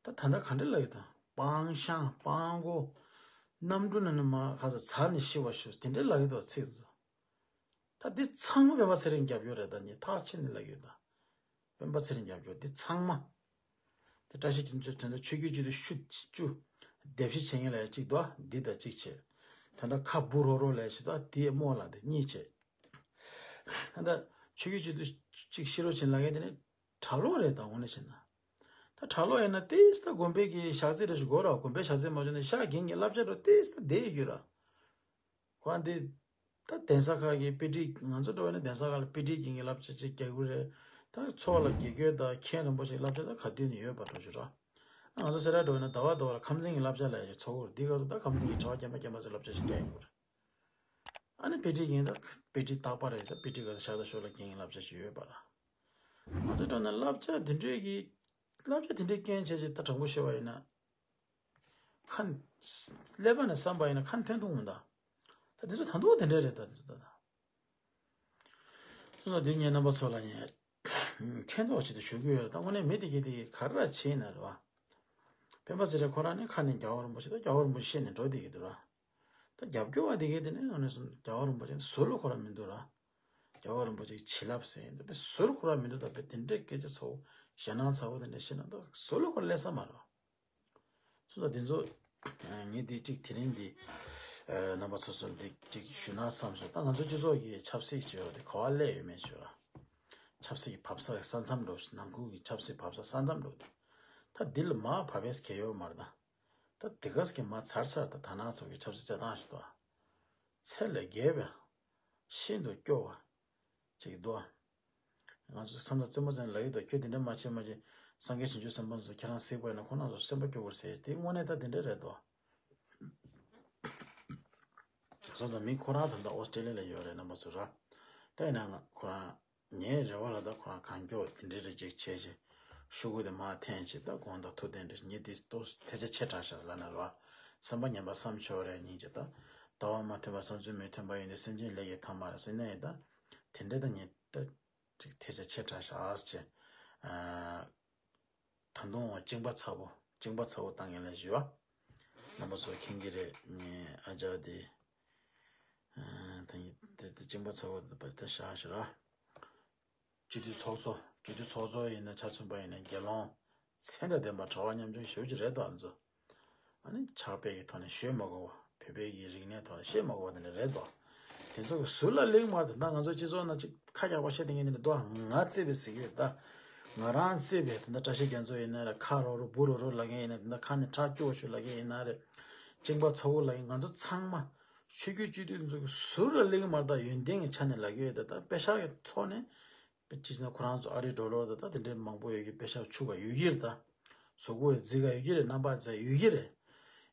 ད། ད་ད་ལྟ་ག་འདྲ་ལབ་ཡོད་ད། སྤང་ཤ་སྤང་གོ། གནམ་གྲུ་ནང་ནས་མར་ཁ་ས་ཚར་ནས་ཤི་བ་ཞུ་དེ་འདྲའི་ལབ་ཡོད་ད་ཚིག་ཚོ། ད་འདི་ཚང་མ་སྤེན་པ་ཚེ་རིང་རྒྱབ་ཡོད་རེད་ད། ངས་ཐག་ཆོད་ནས་ལབ་ཡོད་ད། སྤེན་པ་ཚེ་རིང་རྒྱབ་ཡོད་འདི་ཚང་མ། དེ་བཀྲ་ཤིས་ཕུན་ཚོགས་དོན་དུ་ཆོས་བརྒྱུད་སྤྱི་འཐུས་ཤུ་བཅུ་སྡེབ་བཞི་བྱེད་མཁན་ལ་ཡ་གཅིག་འདུག་འདི་དང་གཅིག་བྱས། ད་ལྟ་ཁ་འབུ་རོ་རོ་ལ་ཡ་ཞིག་འདུག་དེའི་རྨོ་ལགས་དེ་གཉིས་བྱས། ད་ལྟ་ཆོས་བརྒྱུད་སྤྱི་འཐུས་གཅིག་ཤི་རོ་ཕྱིན་ལ་ཡ་དེ་ནི་གྲྭ་ལོག་རེད་ད། འོ་ན་ཕྱིན་ན། ད་གྲྭ་ལོག་ཡིན་ན་ཏིས་ད་དགོན་པའི་གི་ཞག་རྩི་རེ་ཞིག་དགོས་ར། དགོན་པའི་ཞག་རྩི་མ་བྱུང་ན་ཤག་རྒན་གྱི་བསླབ་བྱ་འགྲོ་ཏིས་ད་བསྡད་ཡོད་ར། ཁོ་འདི་ད་གདན་ས་ཁག་གི་དཔེ་ཁྲིད། ང་ཚོ་འགྲོ་བ་ནི་གདན་ས་ཁག་ལ་དཔེ་ཁྲིད་ཀྱི་བསླབ་བྱ་ཅིག་རྒྱག་གི་རེད། ད་ཚོགས་ལ་དགེ་བསྐོས་དང་མཁན་རིན་པོ་ཆེ་བསླབ་བྱ་ད་ག་དུས་ནས་ཡོད་པ་འགྲོ་ཞུ་ར། ང་ཚོ་སེ་ར་འགྲོ་བ་ནི་ཟླ་བ་ཟླ་བ་ལ་ཁམས་ཚན་གྱི་བསླབ་བྱ་ལ་ཡ་ཚོགས་འདི་ག་ཚོ་ད་ཁམས་ཚན་གྱི་གྲྭ་པ་རྒན་པ་རྒན་པ་ཚོ་བསླབ་བྱ་ཞིག་རྒྱག་ཡོད་རེད། ཨ་ནི་དཔེ་ཁྲིད་ཀྱི་ད་དཔེ་ཁྲིད་རྟག་པ་རེད། ད་དཔེ་ཁྲིད་ག་ཚོ་ཤག་ད་ཤོག་ལ་རྒན་གྱི་བསླབ་བྱ་ཞིག་ཡོད་པ་ར། ང་ཚོ་འགྲོ་ན་བསླབ་བྱ་དེ་འདྲའི་གི་བསླབ་བྱ་དེ་འདྲའི་རྐྱེན་བྱས་ཅིག་ད་དྲང་པོ་ཤོད་པ་ཡིན་ན། ཁ་ནས་ཀླད་པ་ནས་བསམ་པ་ཡིན་ན་ཁ་ནས་ཐོན་ཐུབ་མི་འདུག་ད་དེ་ཚོ་ད་དུང་དེ་འདྲ་རེད་ད། དེ་ཚོ་ད་ད། སོང་ཙང་དེ་ངས་རྣམ་པ་ཚོ་ལ་ངས་མཁྱེན་རྟོགས་ཆེད་དུ་ཞུ་གི་ཡོད་རེད། ད་དངོས་གནས་མི་དེ་གས་དེ་གས་ག་རེ་བྱས་ན་རེད་བ། སྤེན་པ་ཚེ་རིང་ཁོ་རང་ནི་ཁ་ནས་རྒྱལ་བ་རིན་པོ་ཆེ་ད་རྒྱལ་བ་རིན་པོ་ཆེ་བཤད་ནས་འགྲོ་བསྡད་ཀྱི་འདུག་ར། ད་རྒྱབ་སྐྱོར་བ་དེ་གས་དེ་ནི་ཨ་ནི་སོང་རྒྱལ་བ་རིན་པོ་ཆེ་ནི་ཟུར་ལ་ཁོ་རང་མི་འདུག་ར། རྒྱལ་བ་རིན་པོ་ཆེ་གི་བྱིན་རླབས་ཟེར་ཡིན་འདུག་པས་ཟུར་ཁོ་རང་མི་འདུག་ད་པས་དེ་འདྲའི་སྐད་ཆ་ཚ་བོ་ཞེད་སྣང་ཚ་བོ་དེ་འདྲ་བཤད་ན་ད་ཟུར་ལ་ཁོ་རང་སླེབས་ས་མ་རེད་བ། སོང་ཙང་དེ་ཚོ་ངས་འདི་གཅིག་དེ་རིང་འདི་རྣམ་པ་ཚོ་ཚོར་འདི་གཅིག་ཞུ་ན་བསམ་སོང་། ད་ང་ཚོ་སྤྱི་ཚོགས་ཀྱི་ཆབ་སྲིད་ཅེས་པ་དེ་ག་བ་སླེབས་ཡོད་མེད་ཅེས་ར། ཆབ་སྲིད་ཀྱི་བབས་ས་ས་མཚམས་འགྲོ་ཞིག་ནང་ཁུལ་གྱི་ཆབ་སྲིད་བབས་ས་ས་མཚམས་འགྲོ་དེ། ད་འདི་ལ་མ་བབས་པས་གལ་ཡོད་མ་རེད་ད། ད་དེ་ག་ས་གི་མ་ཚར་ཚར་ད་ད་ནང་ཚོ་གི་ཆབ་སྲིད་རྩེད་སྟངས་ཤིག་ཏུ་ཚད་ལས་བརྒལ་བའི་ཤིན་ཏུ་སྐྱོ་བ་ཅིག་འདུག་ང་ཚོ་བསམ་བློ་རྩེད་མོ་རྩེ་ནས་ལབ་ཡོད་ད། ཁྱོད་དེ་འདྲ་མ་བྱེད་མ་བྱེད། སངས་རྒྱས་བྱང་ཆུབ་སེམས་དཔའ་ཚོ་ཁྱེད་རང་གཟིགས་པ་ཡིན་ན་ཁོང་རྣམ་ཚོ་སེམས་པ་སྐྱོ་བོར་ཟེར་དེ་དངོས་གནས་ད་དེ་འདྲ་རེད་དོ། སོང་ཙང་མི་ཁོ་རང་ད་ལྟ་ཨོ་སི་ཀྲེ་ལི་ཡ་ལ་ཡོད་རེད་རྣམ་པ་ཚོ་ར། ད་ཡིན་ན་ང་ཁོ་རང་ངའི་རེ་བ་ལ་ད་ཁོ་རང་གང་མགྱོགས་དེ་འདྲའི་རེ་ཅིག་བྱས་ཅིག་ཤོག་གུ་དེ་མར་འཐེན་ཅིག་ད་དགོངས་དག་ཐུགས་བདེན་འདྲ་ཉིད་དེ་ཏོག་ཐལ་ཆ་ཆེ་དྲགས་ཤག་ལབ་ན་ར། བསམ་པ་ངན་པ་བསམ་ཆོག་རེད་སྙིང་རྗེ་ད། ལྟ་བ་མ་མཐུན་པ་བསམ་ཚུལ་མི་མཐུན་པ་ཡིན་ཏེ་སེམས་ཅན་ལས་ཀྱི་ཐ་མ་རེད་ཟེར་ནས་ཡིན་ད། དེ་འདྲ་ད་ཉིད་ད་ཅིག་ཐལ་ཆ་ཆེ་དྲགས་ཤག་ཨ་ཟེར་བྱས། ད་དུང་གཅིན་པ་ཚ་བོ་གཅིན་པ་ཚ་བོ་བཏང་མཁན་ལ་ཞུ་བ། རྣམ་པ་ཚོ་མཁྱེན་གྱི་རེད། ངའི་ཨ་ཅག་དེ་ད་ཡིན་དེ་དེ་གཅིན་པ་ཚ་བོ་དེ་བཞག་ཞུ་ར། སྤྱི་འཐུས་ཚོགས་གཙོ་སྤྱི་འཐུས་ཚོགས་གཙོ་ཡིན་ན་ཆ་མཚུངས་པ་ཡིན་ན་དགེ་སློང་། མཚན་དང་ལྡན་པ་གྲྭ་པ་ཉམ་ཆུང་ཞེ་པོ་ཅིག་རེད་དོ། ཨ་ནི་ཕྱག་དཔེ་གི་ཐོག་ནས་ཤོད་མ་དགོས་པ། བོད་པའི་གི་རིག་གནས་ཐོག་ནས་བཤད་མ་དགོས་པ་དེ་འདྲ་རེད་དོ། དེ་ཚོ་གི་ཟུར་ལ་སླེབས་མ་ཐུབ་ན་ང་ཚོ་སྤྱི་ཚོགས་ནང་ཅིག་ཁ་རྒྱག་པ་བཤད་དེ་ངས་དེ་འདྲ་འདུག་ང་རྩེད་པའི་ཟིག་ཡོད་ད། ང་རང་རྩེད་པའི་དེ་འདྲ་བཀྲ་ཤིས་རྒྱ་མཚོ་ཡིན་ན་རེད། ཁ་རོག་རོག་འབུ་རོག་རོག་ལབ་མཁན་ཡིན་ན་དེ་འདྲ་ཁ་ནས་ཁྲག་སྐྱུག་པ་ཤོད་ལབ་མཁན་ཡིན་ན་རེད། གཅིན་པ་ཚ་བོ་ལབ་མཁན་ང་ཚོ་ཚང་མ་ཆོས་བརྒྱུད་སྤྱི་འཐུས་ཚོ་གི་ཟུར་ལ་སླེབས་མ་ཐུབ། ཡོན་ཏན་གི་ཆ་ནས་ལབ་ཀྱི་ཡོད་ད། ད་དཔེ་ཤག་གི་ཐོག་ནས། དཔེ་ཅི་ཟེར་ན་ཁོ་རང་ཚོ་ཨ་རི་འགྲོ་ལོར་ད་ད་དེ་འདྲའི་མང་པོ་ཡོད་ཀྱི། དཔེ་ཤག་ཆུ་ག་ཡོད་ཀྱི་རེད་ད། གཟུགས་པོ་རྫི་ག་ཡོད་ཀྱི་རེད། རྣམ་པ་རྫ་ཡོད་ཀྱི་རེད།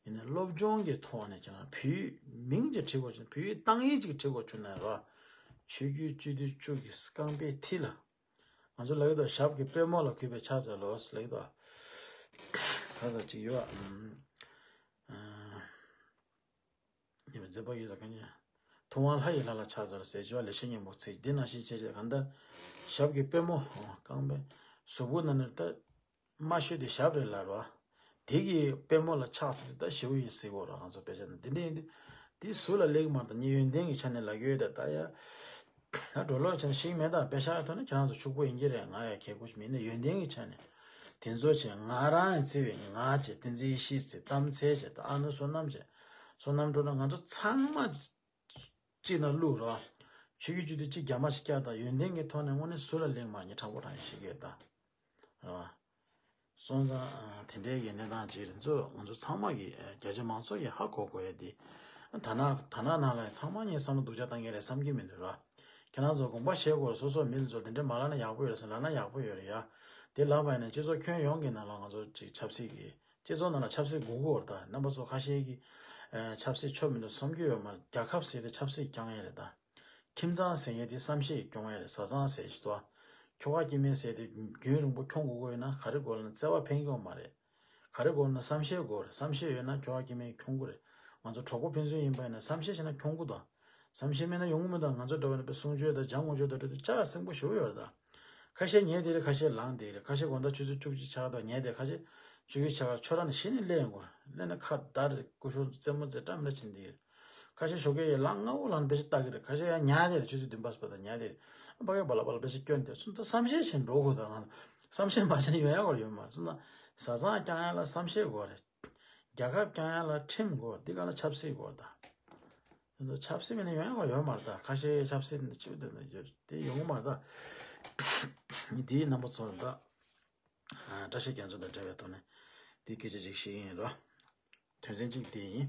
ཡིན་ནའི་སློབ་སྦྱོང་གི་ཐོག་ནས་ཁྱེད་རང་བོད་ཡིག་མིང་ཅིག་བྲིས་དགོས་བྱུང་ན། བོད་ཡིག་གཏམ་དབྱེ་ཅིག་བྲིས་དགོས་བྱུང་ན་ར། ཆོས་བརྒྱུད་སྤྱི་འཐུས་བཅུ་གི་རྐང་པའི་མཐིལ་ལ། ང་ཚོ་ལབ་ཀྱི་འདུག་ཞབས་ཀྱི་པུས་མོ་ལ་གུས་པས་ཕྱག་འཚལ་ལོ་ལབ་ཀྱི་འདུག་ག་ས་ཅིག་ཡོད་ཨ། ཉི་མ་མཛད་པ་ཡོད་ས་གང་ཡིན། ཐུབ་དབང་ལྷ་ཡི་ལྷ་ལ་ཕྱག་འཚལ་ཟེར་བ་ལེགས་བཤད་སྙིང་པོ་ཚིག་འདི་ནང་བཞིན་བྱས་བྱས་གང་ལྟར་ཞབས་ཀྱི་པུས་མོ་རྐང་པའི་གཟུགས་པོ་ནང་ནས་ད་མ་ཤོད་དེ་ཞབས་རེད་ལབ་རོ། དེ་གི་པུས་མོ་ལ་ཕྱག་འཚལ་ཏེ་ད་ཞེ་པོ་ཡིན་ཟེར་གོ་རོ། ང་ཚོ་དཔེ་ཆ་ནང་འདི་འདྲ་ཡིན་ཏེ། དེ་ཟུར་ལ་སླེབས་མ་ད་ངས་ཡོན་ཏན་གྱི་ཆ་ནས་ལབ་ཡོད་ད། ད་ཡ་ད་འགྲོ་ལོག་ཆ་ནས་ཤེས་མེད་ད། དཔེ་ཤག་ཐོག་ནས་ཁྱེད་རང་ཚོ་ཕྱུག་པོ་ཡིན་གྱི་རེད། ང་ཡ་གལ་དགོས་ཤིག་མིན་ནས་ཡོན་ཏན་གྱི་ཆ་ནས་དེ་ཚོ་བྱས་ང་རང་ཡང་བརྩི་བའི་ང་བྱས་བསྟན་འཛིན་ཡེ་ཤེས་བརྩི་གཏམ་འཚལ་བྱས་ད་ཨ་ནུ་བསོད་ནམས་བྱས་བསོད་ནམས་སྒྲོལ་ན་ང་ཚོ་ཚང་མ་གཅིག་ན་བླུག་རོགས། ཆོས་བརྒྱུད་བཅུ་དེ་གཅིག་རྒྱ་མ་ཞིག་བཀྱག་ད་ཡོན་ཏན་གྱི་ཐོག་ནས་དངོས་གནས་ཟུར་ལ་སླེབས་མ་ངས་དྲང་པོ་དྲང་ཞིག་གི་ད། རོགས། སོང་ཙང་དེ་འདྲའི་གི་གནས་སྟངས་ཅིག་རེད། ཚོ་ང་ཚོ་ཚང་མ་གི་རྒྱ་ཆེ་མང་ཚོགས་ཀྱི་ཧ་གོ་དགོས་ཡ་དེ། ད་ན་ད་ན་ནང་ལ་ཚང་མ་ངས་བསམ་བློ་སྡུག་ཅག་བཏང་གི་རེད་བསམ་གྱི་མི་འདུག་ར། ཁྱེད་རང་ཚོ་དགོངས་པ་བཞེས་དགོས་རེད། སོ་སོ་མི་ཚོ་དེ་འདྲའི་མ་ལབ་ན་ཡག་པོ་ཡོད་རེད་ཟེར་ལབ་ན་ཡག་པོ་ཡོད་རེད་ཡ། དེ་ལབ་པ་ཡིན་ན་སྤྱི་ཚོགས་ཁྱོན་ཡོངས་ཀྱི་ནང་ལ་ང་ཚོ་ཅིག་ཆབ་སྲིད་ཀྱི་སྤྱི་ཚོགས་ནང་ལ་ཆབ་སྲིད་དགོས་ཀྱི་ཡོད་རེད་ད། རྣམ་པ་ཚོ་ཁ་ཤས་ཀྱིས་ཆབ་སྲིད་ཆོ་མི་འདུག་བསམ་གྱི་ཡོད་མ་རེད། རྒྱལ་ཁབ་ཟེར་དེ་ཆབ་སྲིད་རྐྱང་ཡ་རེད་ད། ཁྱིམ་ཚང་ཟེར་མཁན་དེ་བསམ་ཤེས་སྐྱོང་ཡ་རེད། བཟའ་ཚང་ཟེར་ཞིག་ཏོ། ཁྱོ་ག་སྐྱེ་དམན་ཟེར་དེ་རྒྱུན་རིང་པོ་འཁྱོངས་དགོས་ཀྱི་ཡོད་ན་ག་རེ་དགོས་ལབ་ན་བརྩེ་བ་ཕན་གྱི་ཡོད་མ་རེད། ག་རེ་དགོས་ན་བསམ་ཤེས་དགོས་རེད། བསམ་ཤེས་ཡོད་ན་ཁྱོ་ག་སྐྱེ་དམན་འཁྱོངས་དགོས་རེད། ང་ཚོ་གྲོགས་པོ་ཕན་ཚུན་ཡིན་པ་ཡིན་ན་བསམ་ཤེས་བྱས་ན་འཁྱོངས་དགོས་དང་། བསམ་ཤེས་མེད་ན་ཡོང་གི་མི་འདུག་ང་ཚོ་འདྲ་བ་ནི་དཔེ་གསུང་ཆོས་དང་སྦྱང་དགོས་ཆོས་དང་འདྲ་དུས་ལྕགས་སྲིན་པོ་ཞེ་པོ་ཡོད་རེད་ད། ཁ་ཤས་ཉལ་བསྡད་རེད། ཁ་ཤས་ལངས་བསྡད་རེད། ཁ་ཤས་དགོང་དག་ཆུ་ཚོད་བཅུ་གཅིག་ཆགས་དང་ཉལ་བསྡད། ཁ་ཤས་ཆུ་ཚོད་ཆགས་ཁ་ཆོ་ར་ནས་གཞི་ནས་སླེབས་ཡོང་གི་རེད། སླེབས་ནས་ཁ་བརྡར་རེད། སྐུ་ཞབས་རྩེད་མོ་རྩེ་འདྲ་མི་འདྲ་བྱེད་བསྡད་ཡོད་རེད། ཁ་ཤས་ཞོགས་ཀས་ཡར་ལངས་སྔ་པོ་ལངས་ནས་དཔེ་ཆ་ལྟ་གི་རེད། ཁ་ཤས་ཡར་ཉལ་བསྡད་རེད། ཆུ་ཚོད་བདུན་པ་ཙམ་པ་དང་ཉལ་བསྡད་རེད། ཕ་གིར་བ་ལ་བ་ལ་དཔེ་ཆ་སྐྱོན་བསྡད་སོང་། ད་བསམ་ཤེས་བྱས་འགྲོ་དགོས་ད། ང་བསམ་ཤེས་མ་བྱས་ན་ཡོང་ཡག་ག་ཡོད་མ་རེད། སོང་ཙང་བཟའ་ཚང་རྐྱང་ཡག་ལ་བསམ་ཤེས་དགོས་རེད། རྒྱལ་ཁབ་རྐྱང་ཡག་ལ་ཁྲིམས་དགོས་རེད། འདི་ག་ལ་ཆབ་སྲིད་དགོས་རེད་ད། ང་ཚོ་ཆབ་སྲིད་མེད་ན་ཡོང་ཡག་ག་ཡོད་མ་རེད་ད། ཁ་ཤས་ཆབ་སྲིད་འདི་ཆུ་དེ་འདི་ཡོད་དེ་ཡོང་གི་མ་རེད་ད། འདིའི་རྣམ་པ་ཚོ་ད་བཀྲ་ཤིས་རྒྱ་མཚོ་དང་འབྲེལ་བའི་ཐོག་ནས་འདི་སྐད་ཆ་ཅིག་བཤད་ཀྱི་ཡིན་རོ། དོན་ཚན་གཅིག་དེ་ཡིན།